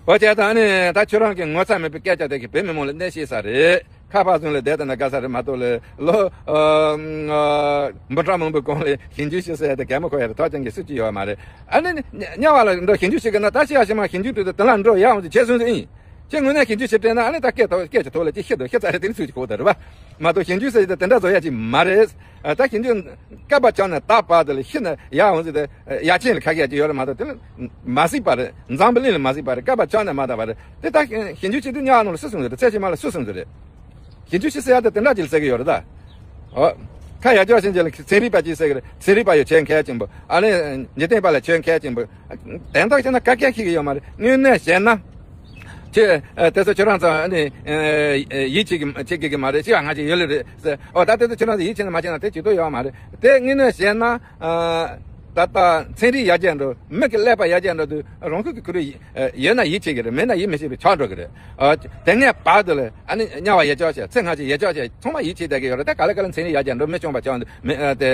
འོ། བྱས་ཙང་ཨ་ནི་ད་ཁྱོད་རང་གི་ངོ་ཚ་མེད་པའི་སྐད་ཆ་དེ་གིས་བོད་མི་མང་ལ་གནོད་ཤེས་ས་རེད། ཁ་པར་བཟུང་ལ་བསྡད་དེ་ན་དགའ་ས་རེད་མ་གཏོགས་ལེ་ལོ། ཨ། ཨ། འབུམ་ཕྲག་མང་པོའི་གོང་ལ་ཞིབ་འཇུག་ཞིག་ཟེར་ཡ་དེ་གད་མོ་ཤོར་ཡ་རེད། ཐོགས་ཅན་གྱི་སྲིད་ཇུས་ཡོད་མ་རེད། ཨ་ནི་དམྱལ་བ་ལ་འགྲོ་ཞིབ་འཇུག་བྱེད་གི་ན་ད་ཤི་ཡ་ཤི་མ་ཞིབ་འཇུག་དུས་དེ་དེ་ལ་འགྲོ་ཡག་འོང་ཟེར་བྱས་སོང་ཟེར་ཡིན། ཁྱེད་དངོས་གནས་ཞིབ་འཇུག་བྱེད་དྲན་ན་ཨ་ནི་ད་སྐད་ཐོག་སྐད་ཀྱི་ཐོག་ལ་ཅིག་ཤི་འདུག་ཤི་ཚར་རེད། དེ་ནི་ཚུལ་གྱི་གོ་བརྡ་རེད་པ། མ་གཏོགས་ཞིབ་འཇུག་ཟེར་ཡ་དེ་དེ་འདྲ་བཟོ་ཡ་ཅིག་མ་རེད། ཨ། ད་ཞིབ་འཇུག་སྐལ་པ་ཆགས་ན་ད་བར་དེ་ལ་ཤི་ན་ཡག་འོང་ཟེར་ཏེ་ཡ་མཚན་ལ་ཁ་ཤས་ཅིག་ཡོད་རེད་མ་གཏོགས་དེ་ལ་མ་གཟིགས་པ་རེད། འཛམ་བུ་གླིང་ལ་མ་གཟིགས་པ་རེད། སྐལ་པ་ཆགས་ན་མ་ད་བ་རེད། དེ་ད་ཞིབ་འཇུག་བྱེད་དུས་དམྱལ་བ་ནང་ལ་སུ་སོང་ཟེར་རེད། ཚེ་ཕྱི་མ་ལ་སུ་སོང་ཟེར་རེད། ཞིབ་འཇུག་ཞིག་ཟེར་ཡ་དེ་དེ་འདྲ་ཅིག་ཟེར་གི་ཡོད་རེད་ད། ཨོ། ཁ་ཡར་འཇོག་ཕྱིན་རྗེས་ལ་ཚན་རིག་པ་ཅིག་ཟེར་གི་རེད། ཚན་རིག་པ་ཡོད་ཆེས་གལ་ཆེན་པོ། ཨ་ནི་འཇིག་རྟེན་པ་ལ་ཆེས་གལ་ཆེན་པོ། དོན་དག་བྱས་ན་ག་གེ་ཤེས་ཀྱི་ཡོད་མ་རེད། དངོས་གནས་བཤད་ན། ཁྱེད། ཨ། དེ་ཚོ་ཁྱོད་རང་ཚོ་ཨ་ནི། ཨ། ཡིད་ཆེས་ཀྱི་ཆེས་ཀྱི་གི་མ་རེད། ཤི་བ་ང་ཅིག་ཡོད་ལེ་རེད་ཟེར། ཨོ། ད་དེ་ཚོ་ཁྱོད་རང་ཚོ་ཡིད་ཆེས་ན་མ་ཆེས་ན་དེ་ཇུས་གཏོགས་ཡོད་མ་རེད། དེ་དངོས་གནས་བཤད་ན། ཨ། ད་ལྟ་ཚན་རིག་ཡར་རྒྱས་འགྲོ། མི་གི་ཀླད་པ་ཡར་རྒྱས་འགྲོ་དུས་རང་ཤུགས་ཀྱི་ཁུར་ཡོད་ན་ཡིད་ཆེས་ཀྱི་རེད། མེད་ན་ཡིད་མི་ཆེས་པའི་ཆགས་འགྲོ་གི་རེད། ཨ། དེ་སྔའི་བར་དུ་ལ་ཨ་ནི་དམྱལ་བ་ཡེ་ཆོག་བྱས། ཚེ་སྔ་ཕྱི་ཡེ་ཆོག་བྱས། ཚང་མ་ཡིད་ཆེས་བསྡད་ཀྱི་ཡོད་རེད། ད་ག་ལེ་ག་ལེ་ཚན་རིག་ཡར་རྒྱས་འགྲོ། མི་སྐྱོན་པ་ཆགས་འདུག་མི་ཨ་དེ་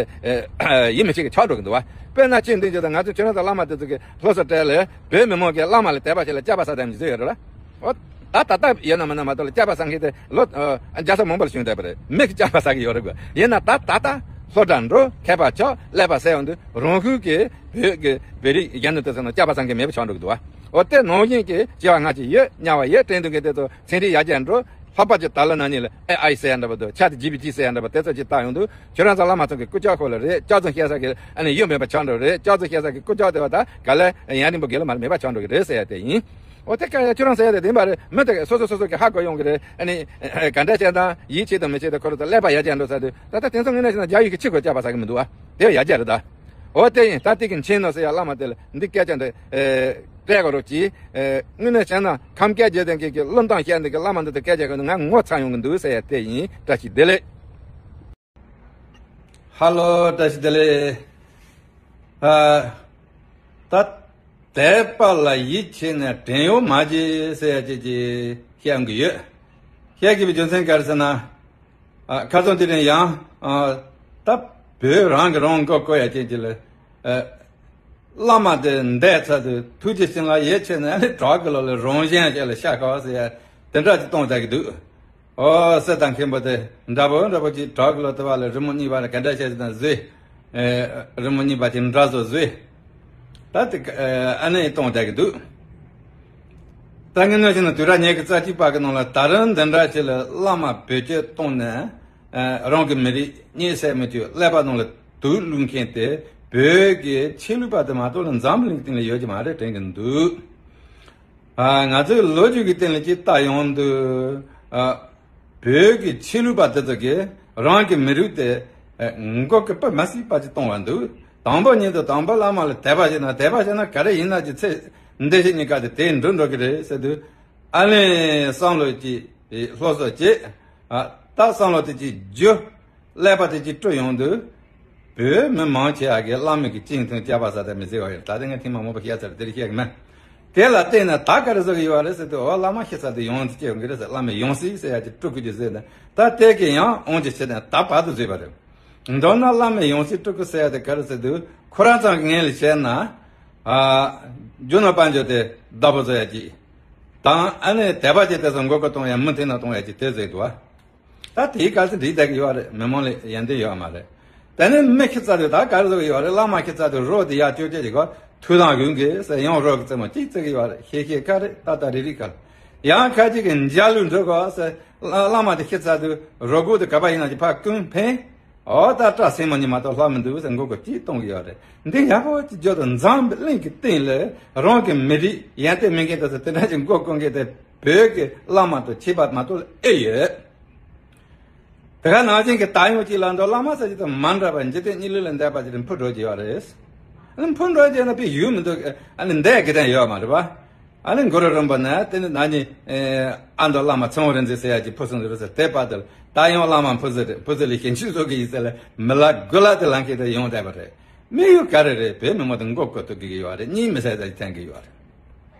ཨ་ཡིད་མི་ཆེས་ཀྱི་ཆགས་འགྲོ་གི་འདུག་བ། དཔེར་ན་ཅི་འདི་འཇོག་ད། ང་ཚོ་ཁྱོད་རང་ཚོ་བླ་མ་དེ་ཚོ་གི་སློབ་གསོ་སྤྲད་ལ་བོད་མི་མང་གི་བླ་མ་ལ་དད་པ་བྱེད་ལ་སྐྱབས་པ་ཟ་དེ་མི་བཟོས་ཡོད་རེད་བ། ཨོ། ད་ད་ལྟ་ཡོད་ན་མིན་ན་མ་གཏོགས་ལ་སྐྱབས་པ་བཟང་མཁན་དེ་ལོ་ཨ་བརྒྱ་ས་མང་པོ་ལ་བྱུང་བསྡད་པ་རེད། མི་གི་སྐྱབས་པ་བཟང་གི་ཡོད་རེད་གོ། ཡིན་ན་ད་ད་ལྟ་སློབ་གྲྭ་འགྲོ། མཁས་པ་ཆགས། ཀླད་པ་གསལ་ཡོང་དུས་རང་ཤུགས་ཀྱིས་བོད་ཀྱི་བོད་རིགས་གཞོན་ནུ་དེ་ཚོ་ནང་སྐྱབས་པ་བཟང་མཁན་མེད་པ་ཆགས་འགྲོ་གི་འདུག་བ། ཨོ། དེ་ནང་བཞིན་གྱི་སྐྱེ་བ་སྔ་ཕྱི་ཡོད། དམྱལ་བ་ཡོད། དྲན་སྡུག་མཁན་དེ་ཚོ་ཚན་རིག་ཡར་རྒྱས་འགྲོ། ལྷག་པར་གྱི་ད་ལོ་ན་ནིང་ལ་ཨེ་ཨའི་ཟེར་ཡ་འདྲ་པོ་དང་། ཆ་ཏི་ཇི་པི་ཏི་ཟེར་ཡ་འདྲ་པོ་དེ་ཚོ་ཅིག་བཏང་ཡོང་དུས་ཁྱོད་རང་ཚོ་བླ་མ་ཚོ་གི་སྐུ་ཕྱྭ་ཁོ་ལ་རེད། ལྕགས་རྫོང་བཤད་ས་གི་ཨ་ནི་ཡོད་མེད་པ་ཆགས་འགྲོ་རེད། ལྕགས་རྫོང་བཤད་ས་གི་སྐུ་ཕྱྭ་དེ་བ་ད་ག་ལེ་ཡང་རིང་པོ་རྒན་ལ་མར་མེད་པ་ཆགས་འགྲོ་གི་རེད་ཟེར་ཡ་དེ་ཡིན། འོ་དེ་ཀ་ཡ་ཁྱོད་རང་ཟེར་ཡ་དེ་བདེན་པ་རེད། མི་དེ་སོ་སོ་སོ་སོ་གི་ཧ་གོ་ཡོང་གི་རེད། ཨ་ནི་ག་འདྲ་བྱས་དང་ཡིད་ཆེས་དང་མི་ཆེས་དང་ཁོ་རང་ཚོ་ཀླད་པ་ཡར་རྒྱས་འགྲོ་ས་དུས་ད་ལྟ་དེང་སང་དངོས་གནས་བྱས་ན་རྒྱ་ཡིག་གི་ཕྱི་ཁོ་སྐྱབས་པ་ཟ་གི་མི་འདུག་ཨ། དེ་ཡང་ཡར་རྒྱས་རེད་ད། འོ་དེ་ཡིན། ད་དེ་གི་མཁྱེན་ནོ་ཟེར་ཡ་བླ་མ་དེ་ལ་འདི་སྐད་ཆ་འདི་ཨེ་སྤྲད་དགོས་རོགས་གྱིས། ཨེ་དངོས་གནས་བྱས་ན་ཁམས་སྐད་རྒྱལ་ལྡན་གྱི་གི་བློ་མདངས་བཤད་འདི་གི་བླ་མ་འདི་དང་སྐད་ཆ་གི་ང་ངོ་ཚ་ཡོང་གི་འདུག་ཟེར་ཡ་དེ་ཡིན། བཀྲ་ཤིས་བདེ་ལེགས། ཧ་ལོ། བཀྲ་ཤིས་བདེ་ལེགས། ཨ། ད་དད་པ་ལ་ཡིད་ཆེས་ནས་བྲན་གཡོག་མ་བྱེད་ཟེར་ཡ་ཅིག་ཅིག་བཤད་གི་ཡོད། བཤད་དགོས་པའི་རྒྱུ་མཚན་ག་རེ་ཟེར་ན། ཨ། ཁ་སང་དེ་རིང་ཡང་ཨ་ད་བོད་རང་གི་རང་མགོ་བསྐོར་ཡ་ཅན་ཅིག་ལ། ཨ། བླ་མ་དེ་འདས་ཚར་དུས་ཐུགས་རྗེ་ཆེ་ལ་ཡིད་ཆེས་ནས་ཨ་ནི་བྲག་གི་ལོགས་ལ་རང་གཞན་བཅས་ལ་ཤ་ཁ་བ་ཟེར་ཡ་དེ་འདྲ་ཅིག་གཏོང་བསྡད་ཀྱི་འདུག། ཨོ། གསེར་དང་མཁན་པོ་དེ་འདྲ་པོ་འདྲ་པོ་ཅིག་བྲག་གི་ལོགས་དེ་བ་ལ་རི་མོ་གཉིས་པ་ལ་ག་འདྲ་བྱས་ཟེར་ན་བཟོས། ཨེ། རི་མོ་གཉིས་པ་ཅིག་འདྲ་བཟོ་བཟོས། ད་དེ་ཨ་ནི་གཏོང་བསྡད་ཀྱི་འདུག། ད་ངས་ནོར་བྱས་ན་དུས་རབས་ཉི་ཤུ་རྩ་གཅིག་པ་གི་ནང་ལ་ད་རུང་འདི་འདྲ་ཅིག་ལ་བླ་མ་བེད་སྤྱོད་གཏོང་ནས། ཨ། རང་གི་མི་རིགས་གཉིད་སད་མི་བཅུག་ཀླད་པ་ནང་ལ་དུག་བླུགས་མཁན་དེ་བོད་ཀྱི་ཆོས་ལུགས་པ་དེ་མ་གཏོགས་ལ་འཛམ་བུ་གླིང་གི་སྟེང་ལ་ཡོད་ཀྱི་མ་རེད་དྲན་གྱི་འདུག། ཨ། ང་ཚོའི་ལོ་རྒྱུས་ཀྱི་སྟེང་ལ་ཅིག་ལྟ་ཡོང་དུས། ཨ། བོད་ཀྱི་ཆོས་ལུགས་པ་དེ་ཚོ་གིས་རང་གི་མི་རིགས་དེ་མགོ་སྐོར་དཔེ་མ་སྲིད་པ་ཅིག་གཏོང་བ་འདུག། དང་པོ་ཉིད་དུ་དང་པོ་བླ་མ་ལ་དད་པ་བྱས་ན། དད་པ་བྱས་ན་ག་རེ་ཡིན་ན་ཅིག་ཚེ་འདི་ཕྱི་གཉིས་ཀ་དེ་དེ་འགྲུབ་འགྲོ་གི་རེད་ཟེར་དུས། ཨ་ནི་བསམ་བློ་ཅིག་སློབ་གསོ་བྱེད། ཨ། ད་བསམ་བློ་དེ་ཅིག་འཇུ། ཀླད་པ་དེ་ཅིག་བཀྲུ་ཡོང་དུས། བོད་མི་མང་ཆེ་བ་གིས་བླ་མ་གི་སྤྱི་མཐུན་སྐྱབས་པ་ཟ་དེ་མི་ཟེར་བ་ཡོད། ད་དེ་ངས་ཐེངས་མ་མང་པོ་བཤད་ཚར། དེ་རིགས་བཤད་གི་མེད། དེ་ལ་བརྟེན་ནས་ད་ག་རེ་བཟོ་གི་ཡོད་རེད་ཟེར་དུས། འོ། བླ་མ་ཤི་ཚར་དུས་ཡོངས་སུ་སྐྱེ་ཡོང་གི་རེད་ཟེར། བླ་མའི་ཡང་སྲིད་ཟེར་ཡ་ཅིག་དཀྲུག་གི་རྒྱུ་ཟེར་ནས། ད་དེ་གི་ཡང་དབང་ཆ་བྱས་ནས་ད་བར་དུ་བཟོས་པ་རེད། མདོར་ན་བླ་མའི་ཡང་སྲིད་དཀྲུག་གི་ཟེར་ཡ་དེ་ག་རེ་ཟེར་དུས། ཁོ་རང་ཚང་གི་ངོས་ལ་བྱས་ན། ཨ། རྒྱུ་ནོར་དཔལ་འབྱོར་དེ་བདག་པོ་བཟོ་ཡ་ཅིག་དང་། ཨ་ནི་དད་པ་ཅིག་དེ་ཚོ་མགོ་སྐོར་གཏོང་ཡ། མུ་མཐུད་ནས་གཏོང་ཡ་ཅིག་དེ་བཟོས་འདུག་བ། ད་དེའི་སྐབས་སུ་འགྲིག་བསྡད་ཀྱི་ཡོད་རེད། མི་མང་ལ་ཡོན་ཏན་ཡོད་མ་རེད། དེ་ནས་མི་ཤི་ཚར་དུས་ད་ག་རེ་བཟོ་གི་ཡོད་རེད། བླ་མ་ཤི་ཚར་དུས་རོ་དེ་ཡར་བཅོ་བརྒྱད་ཀྱི་གོ། ཐུགས་དམ་དགོས་གི་ཟེར། ཡང་རོ་གི་རྩེ་མོ་གཅིག་བརྩེ་གི་ཡོད་རེད། ཤེས་ཤེས་ཁ་རེད། ཏག་ཏག་རིག་རིག་ཁ་རེད། ཡང་ཁ་ཅིག་གིས་འཇའ་ལུས་འགྲོ་གོ་ཟེར། བླ་བླ་མ་དེ་ཤི་ཚར་དུས་རོ་སྒུག་དེ་ག་པར་ཡིན་ན་ཅིག་ཕར་བསྐུམ་འཕེན། འོ། ད་སྐྲ་སྲིང་མོ་གཉིས་མ་གཏོགས་ལྷག་མི་འདུག་ཟེར་མགོ་སྐོར་གཅིག་གཏོང་གི་ཡོད་རེད། འདི་ཡག་པོ་ཅིག་བརྗོད་དང་། འཛམ་བུ་གླིང་གི་སྟེང་ལ་རང་གི་མི་རིགས་ཡོན་ཏན་མེད་མཁན་དེ་ཚོ་དེ་འདྲ་ཅིག་མགོ་སྐོར་མཁན་དེ་བོད་ཀྱི་བླ་མ་དང་ཆོས་པ་མ་གཏོགས་ལ་ཨེ་ཡོད། དེ་ག་ནང་བཞིན་གྱི་ད་ཡོང་ཅིག་ལ་འདུག། བླ་མ་ཟེར་གྱི་དང་མ་འདྲ་བ་འཇིག་རྟེན་གཉིས་ལུས་ལ་འདས་པ་ཅིག་འཕུར་འགྲོ་གི་ཡོད་རེད། ཨ་ནི་འཕུར་འགྲོ་རྒྱུ་ན་དཔེ་ཡུལ་མི་འདུག། ཨ་ནི་འདས་གི་དང་ཡོད་མ་རེད་པ། ཨ་ནི་གུ་རུ་རིན་པོ་ཆེ་དེ་ནི་ན་ནིང་ཨ་མདོ་བླ་མ་ཚེ་དབང་རིག་འཛིན་ཟེར་ཡ་ཅིག་འཕུར་སོང་ཟེར་ཟེར། དེ་བར་དུ་ད་ཡང་བླ་མ་འཕུར་ཟེར་རེད། འཕུར་ཟེར་ལས་ཞིང་ཆུ་བཟོ་གི་ཡིན་ཟེར་ལ་མི་ལ་དགུ་ལ་དེ་ལང་ཁྱེད་དེ་ཡོང་བསྡད་པ་རེད། དམིགས་ཡུལ་ག་རེ་རེད། བོད་མི་མང་དེ་མགོ་སྐོར་ཐུབ་ཀྱི་ཡོད་རེད། གཉིད་མི་སད་ཟེར་གྱི་འཐེན་གྱི་ཡོད་རེད།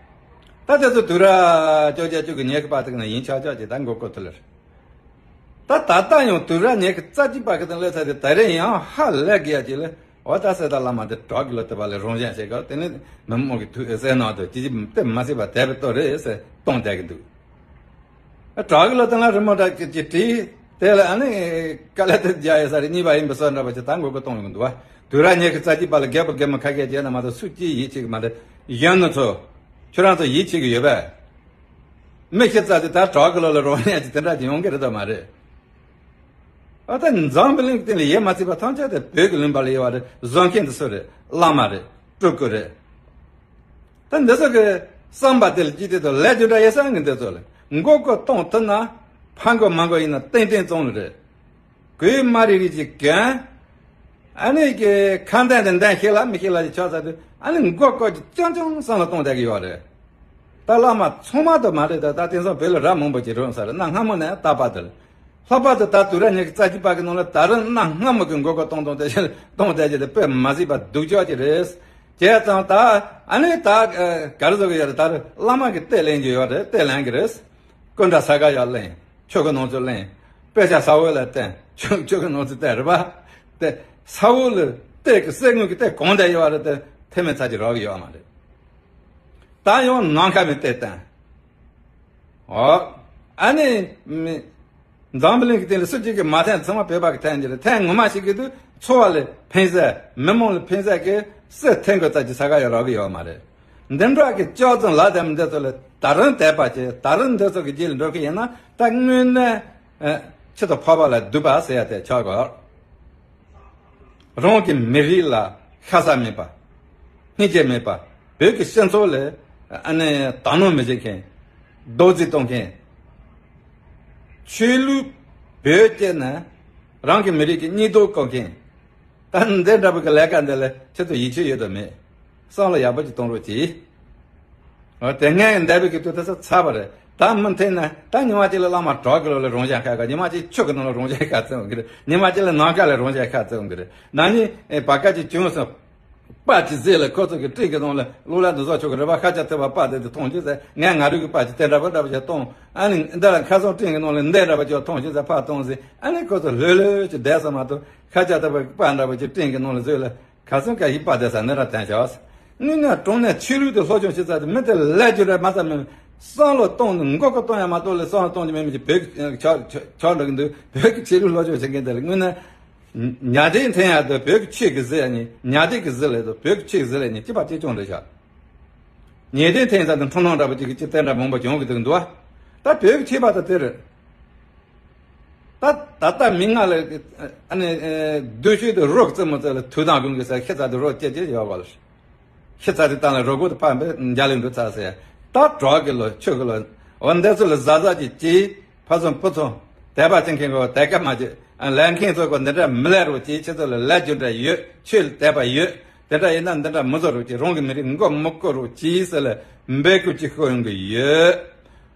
ད་དེ་ཚོ་དུས་རབས་བཅོ་བརྒྱད་བཅུ་གི་ཉེ་གི་བར་དུ་ན་ཡིན་ཆགས་ཆགས་ཀྱི་ད་མགོ་སྐོར་ཐུབ་ལེ་རེད། ད་ད་ལྟ་ཡང་དུས་རབས་ཉི་ཤུ་རྩ་གཅིག་པ་གི་སྟེང་སླེབས་ཚར་ཏེ་ད་རེས་ཡང་ཧ་ལས་གི་ཡ་ཅིག་ལ། འོ། ད་གསེར་རྟ་བླ་མ་དེ་བྲག་གི་ལོ་དེ་བ་ལས་རང་བཞིན་བྱེད་སྐབས་དེ་ནི་མི་མང་གི་ཐུགས་སེམས་ནང་དུ་ཅི་ཅི་དེ་མ་སྲིད་པ་དད་པའི་སྟོབས་རེད་ཟེར་གཏོང་བསྡད་ཀྱི་འདུག། བྲག་གི་ལོ་དེ་ལ་རི་མོ་འདྲ་ཅིག་ཅིག་བྲིས། དེ་ལ་ཨ་ནི་དཀའ་ལས་དེ་རྒྱག་ཡོད་ས་རེད། གཉིས་པ་ཡིན་པའི་བཟོ་འདྲ་པོ་ཅིག་ད་མགོ་སྐོར་གཏོང་ཡོང་གི་འདུག་བ། དུས་རབས་ཉི་ཤུ་རྩ་གཅིག་པ་ལ་རྒད་པོ་རྒན་མོ་ཁ་སྐད་བྱས་ན་མ་གཏོགས་སུ་གཅིག་ཡིད་ཆེས་ཀྱི་མ་རེད། གཞོན་ནུ་ཚོ། ཁྱོད་རང་ཚོ་ཡིད་ཆེས་ཀྱི་ཡོད་པས། མི་ཤི་ཚར་དུས་ད་བྲག་གི་ལོགས་ལ་རང་ཉལ་གྱི་དེ་འདྲ་ཅིག་ཡོང་གི་རེད་དམ་མ་རེད། ཨ། ད་འཛམ་བུ་གླིང་གི་སྟེང་ལ་ཡོད་མ་ཚད་པ་ཐམས་ཅད་དེ་བོད་ཀྱི་ལུང་པ་ལ་ཡོད་པ་རེད། བཟོ་མཁན་དེ་སུ་རེད། བླ་མ་རེད། སྤྲུལ་སྐུ་རེད། ད་འདི་ཚོ་གི་བསམ་པ་དེ་ལ་ཅི་སྟེ་དང་ལས་རྒྱུ་འབྲས་ཡོད་ས་ངན་འདི་ཚོ་ལ་མགོ་སྐོར་གཏོང་ཐུབ་ན། ཕར་མགོ་མར་མགོ་ཡིན་ན་ཏན་ཏན་བཙོང་ལ་རེད། གོས་དམར་རིལ་རིལ་ཅིག་གོན། ཨ་ནི་གི་ཁ་འདོན་དེ་འདོན་ཤེས་ལ་མི་ཤེས་ལ་ཅིག་ཆགས་ཚར་དུས། ཨ་ནི་མགོ་སྐོར་གྱི་རྐྱང་རྐྱང་བསམ་བློ་གཏོང་བསྡད་ཀྱི་ཡོད་རེད། ད་བླ་མ་ཚང་མ་དུ་མ་རེད། ད་ད་དེང་སང་བོད་ལ་རབ་མང་པོ་ཅིག་རུང་ས་རེད། གནའ་སྔ་མོ་ནས་ད་བར་དུ་ལ། ལྷག་པར་དུ་ད་དུས་རབས་ཉི་ཤུ་རྩ་གཅིག་པ་གི་ནང་ལ་ད་རུང་གནའ་སྔ་མོ་གི་མགོ་སྐོར་གཏོང་གཏོང་དེ་བཞིན་གཏོང་བསྡད་ཀྱི་དེ་དཔེ་མ་སྲིད་པ་སྡུག་ཅག་ཅིག་རེད། བྱས་ཙང་ད་ཨ་ནི་ད་ག་རེ་ཟེར་གི་ཡོད་རེད། ད་རུང་བླ་མ་གི་གཏེར་ལེན་གྱི་ཡོད་རེད། གཏེར་ལེན་གི་རེད། སྐུ་འདྲ་ས་ག་ཡར་ལེན། ཆོས་གོས་ནང་ཚུད་ལེན། དཔེ་ཆ་ས་འོག་ལ་བསྟན། ཆོས་ཆོས་གོས་ནང་ཚུད་བསྟན་རེད་པ། དེ་ས་འོག་ལ་གཏེར་གི་གསེར་དངུལ་གི་གཏེར་གང་འདྲ་ཡོད་རེད། དེ་ཐེ་མེད་ཚར་གྱི་རག་གི་ཡོད་མ་རེད། ད་ཡང་ནམ་མཁའ་མི་གཏེར་བསྟན། ཨོ། ཨ་ནི། མི། འཛམ་བུ་གླིང་གི་སྟེང་ལ་སུ་གཅིག་གིས་མ་འཐེན། ཚང་མ་བོད་པ་གིས་འཐེན་གྱི་རེད། འཐེན་ངོ་མ་ཞིག་གི་དུས་འཚོ་བ་ལ་ཕན་ས། མི་མང་ལ་ཕན་ས་གི་སུ་འཐེན་དགོས་ཙམ་གྱི་ས་ག་ཡང་རག་གི་ཡོད་མ་རེད། འདི་འདྲ་གི་ལྕགས་རྩང་ལ་དེ་འདི་ཚོ་ལ་ད་རུང་དད་པ་བྱེད། ད་རུང་འདི་ཚོ་གི་རྗེས་ལ་འགྲོ་གི་ཡིན་ན། ད་དངོས་གནས་ཨ་ཆུ་དང་ཕོར་པ་ལ་སྡུག་པ་ཟེར་ཡ་དེ་ཆགས་དགོས། རང་གི་མི་རིགས་ལ་ཤ་ཚ་མེད་པ། སྙིང་རྗེ་མེད་པ། བོད་ཀྱི་སྤྱི་ཚོགས་ལ་ཨ་ནི་དག་སྣང་མི་བྱེད་མཁན། རྡོག་རྫིས་གཏོང་མཁན། ཆོས་ལུགས་བོད་སྐྱེས་ན་རང་གི་མི་རིགས་ཀྱི་སྙིང་སྟོབས་བསྐང་མཁན། ད་འདི་འདྲ་པོ་གི་ལས་ཀ་འདི་ལ་ཁྱེད་ཚོ་ཡིད་ཆེས་ཡོད་དམ་མེད། བསམ་བློ་ཡག་པོ་ཅིག་གཏོང་རོགས་གྱིས། ཨོ། དེ་སྔའི་འདས་པའི་གི་དུས་ད་ས་ཚར་བ་རེད། ད་མུ་མཐུད་ནས་ད་ཉི་མ་གཅིག་ལ་བླ་མ་བྲག་གི་ལོགས་ལ་རང་བཞིན་ཁ་ཁ། ཉི་མ་གཅིག་ཆུ་གི་ནང་ལ་རང་བཞིན་ཁ་ཚུད་འོང་གི་རེད། ཉི་མ་གཅིག་ལ་ནམ་མཁའ་ལ་རང་བཞིན་ཁ་ཚུད་འོང་གི་རེད། ན་ནིང་ཨེ་བར་སྐབས་ཅིག་བྱུང་སོང་། པར་ཅིག་བཟོས་ལ་ཁོ་ཚོ་གི་སྤྲིན་གི་ནང་ལ་གློག་ཀླད་འདི་བཟོ་ཆོག་གི་རེད་པ། ཤཱཀྱ་ཐུབ་པ་པར་དེ་དེ་མཐོང་ཆོག་ཟེར། ངས་ང་རང་གི་པར་ཅིག་དེ་འདྲ་པོ་འདྲ་པོ་ཅིག་གཏོང་། ཨ་ནི་འདི་ལ་ཁ་སང་སྤྲིན་གི་ནང་ལ་འདི་འདྲ་པོ་ཅིག་མཐོང་ཆོག་ཟེར་ཕར་གཏོང་ཟེར། ཨ་ནི་ཁོ་ཚོ་ལྷོད་ལྷོད་ཅིག་བསྡད་སོང་མ་གཏོགས། ཤཱཀྱ་ཐུབ་པ་གི་པར་འདྲ་པོ་ཅིག་སྤྲིན་གི་ནང་ལ་བཟོས་ལ། ཁ་སང་ཁ་ཡིག་པར་དེ་ས་ནི་ར་བསྟན་བྱ་བ། དངོས་གནས་དྲང་གནས་ཆོས་ལུགས་དེ་སློབ་སྦྱོང་བྱེད་ས་དེ་མི་དེ་ལས་རྒྱུ་རེད་མ་ཚད་མི། བསམ་བློ་གཏོང་ནས་མགོ་སྐོར་གཏོང་ཡ་མ་གཏོགས་ལ་བསམ་བློ་གཏོང་རྒྱུ་མེད་མི་ཅིག་བོད་ཀྱི་ཆགས་ཆགས་འགྲོ་གི་འདུག་བོད་ཀྱི་ཆོས་ལུགས་སློབ་སྦྱོང་བྱེད་མཁན་དེ་ལ་དངོས་གནས་ཉ་སྡེ་འཐེན་ཡ་དེ་བོད་ཀྱི་ཆོས་ཀྱི་ཟེར་ཡ་ནི། ཉ་སྡེ་གི་ཟེར་ལས་དོ་བོད་ཀྱི་ཆོས་ཀྱི་ཟེར་ལས་ནི་གཅིག་པ་གཅིག་རྐྱང་རེད་ཤག་ཉ་སྡེ་འཐེན་ས་དེ་འཁྲུལ་སྣང་འདྲ་པོ་ཅིག་གི་ཅིག་དེ་འདྲ་མང་པོ་བྱུང་གི་འདུག་འདུག་བ། ད་བོད་ཀྱི་ཆོས་པ་དེ་དེ་རེད། ད་ད་ལྟ་མི་ང་ལ་ཨ་ནི་སྡོད་ཤུལ་དུ་རོགས་རྩེད་མོ་རྩེ་ལ་དུས་དང་དགུན་གྱི་ས་ཤི་ཚ་དུ་རོགས་སྐྱེ་སྐྱེ་ཡོད་པ་ལ། ཤི་ཚ་དུ་བཏང་ལ་རོགས་གོ་དུ་ཕམ་པའི་འཇའ་ལུས་འགྲོ་ཚར་ཟེར། ད་གྲོགས་ཀྱི་ལོ་ཆོས་ཀྱི་ལོ། འོ་འདི་ཚོ་ལ་གཟབ་གཟབ་ཀྱིས་ཀྱིས་ཕ་ཚོ་བུ་ཚོ་དད་པ་བྱེད་མཁན་གོ་དད་ཀ་མ་བྱེད། ལས་མཁན་ཚོ་གོ་འདི་འདྲ་མི་ལས་རོགས་ཀྱིས། ཁྱེད་ཚོ་ལ་ལས་རྒྱུ་འདྲ་ཡོད། ཆོས་ལ་དད་པ་ཡོད། དེ་འདྲ་ཡིན་ན་འདི་འདྲ་མི་བཟོ་རོགས་ཀྱིས། རང་གི་མི་རིགས་མགོ་མི་སྐོར་རོགས་ཀྱིས་ཟེར་ལ་འབོད་སྐུལ་ཅིག་ཤོད་ཡོང་གི་ཡོད།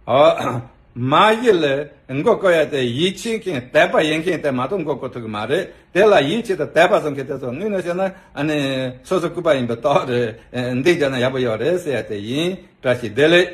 ཨོ། མ་གཞི་ལ་མགོ་སྐོར་ཡ་དེ་ཡིད་ཆེས་མཁན་དད་པ་ཡོད་མཁན་དེ་མ་གཏོགས་མགོ་སྐོར་ཐུབ་ཀྱི་མ་རེད། དེ་ལ་ཡིད་ཆེས་དང་དད་པ་བཟོ་མཁན་དེ་ཚོ་དངོས་གནས་བཤད་ན་ཨ་ནི་སོ་སོ་སྐུ་པ་ཡིན་པའི་རྟགས་རེད། འདི་བྱས་ན་ཡག་པོ་ཡོད་རེད་ཟེར་ཡ་དེ་ཡིན། བཀྲ་ཤིས་བདེ་ལེགས།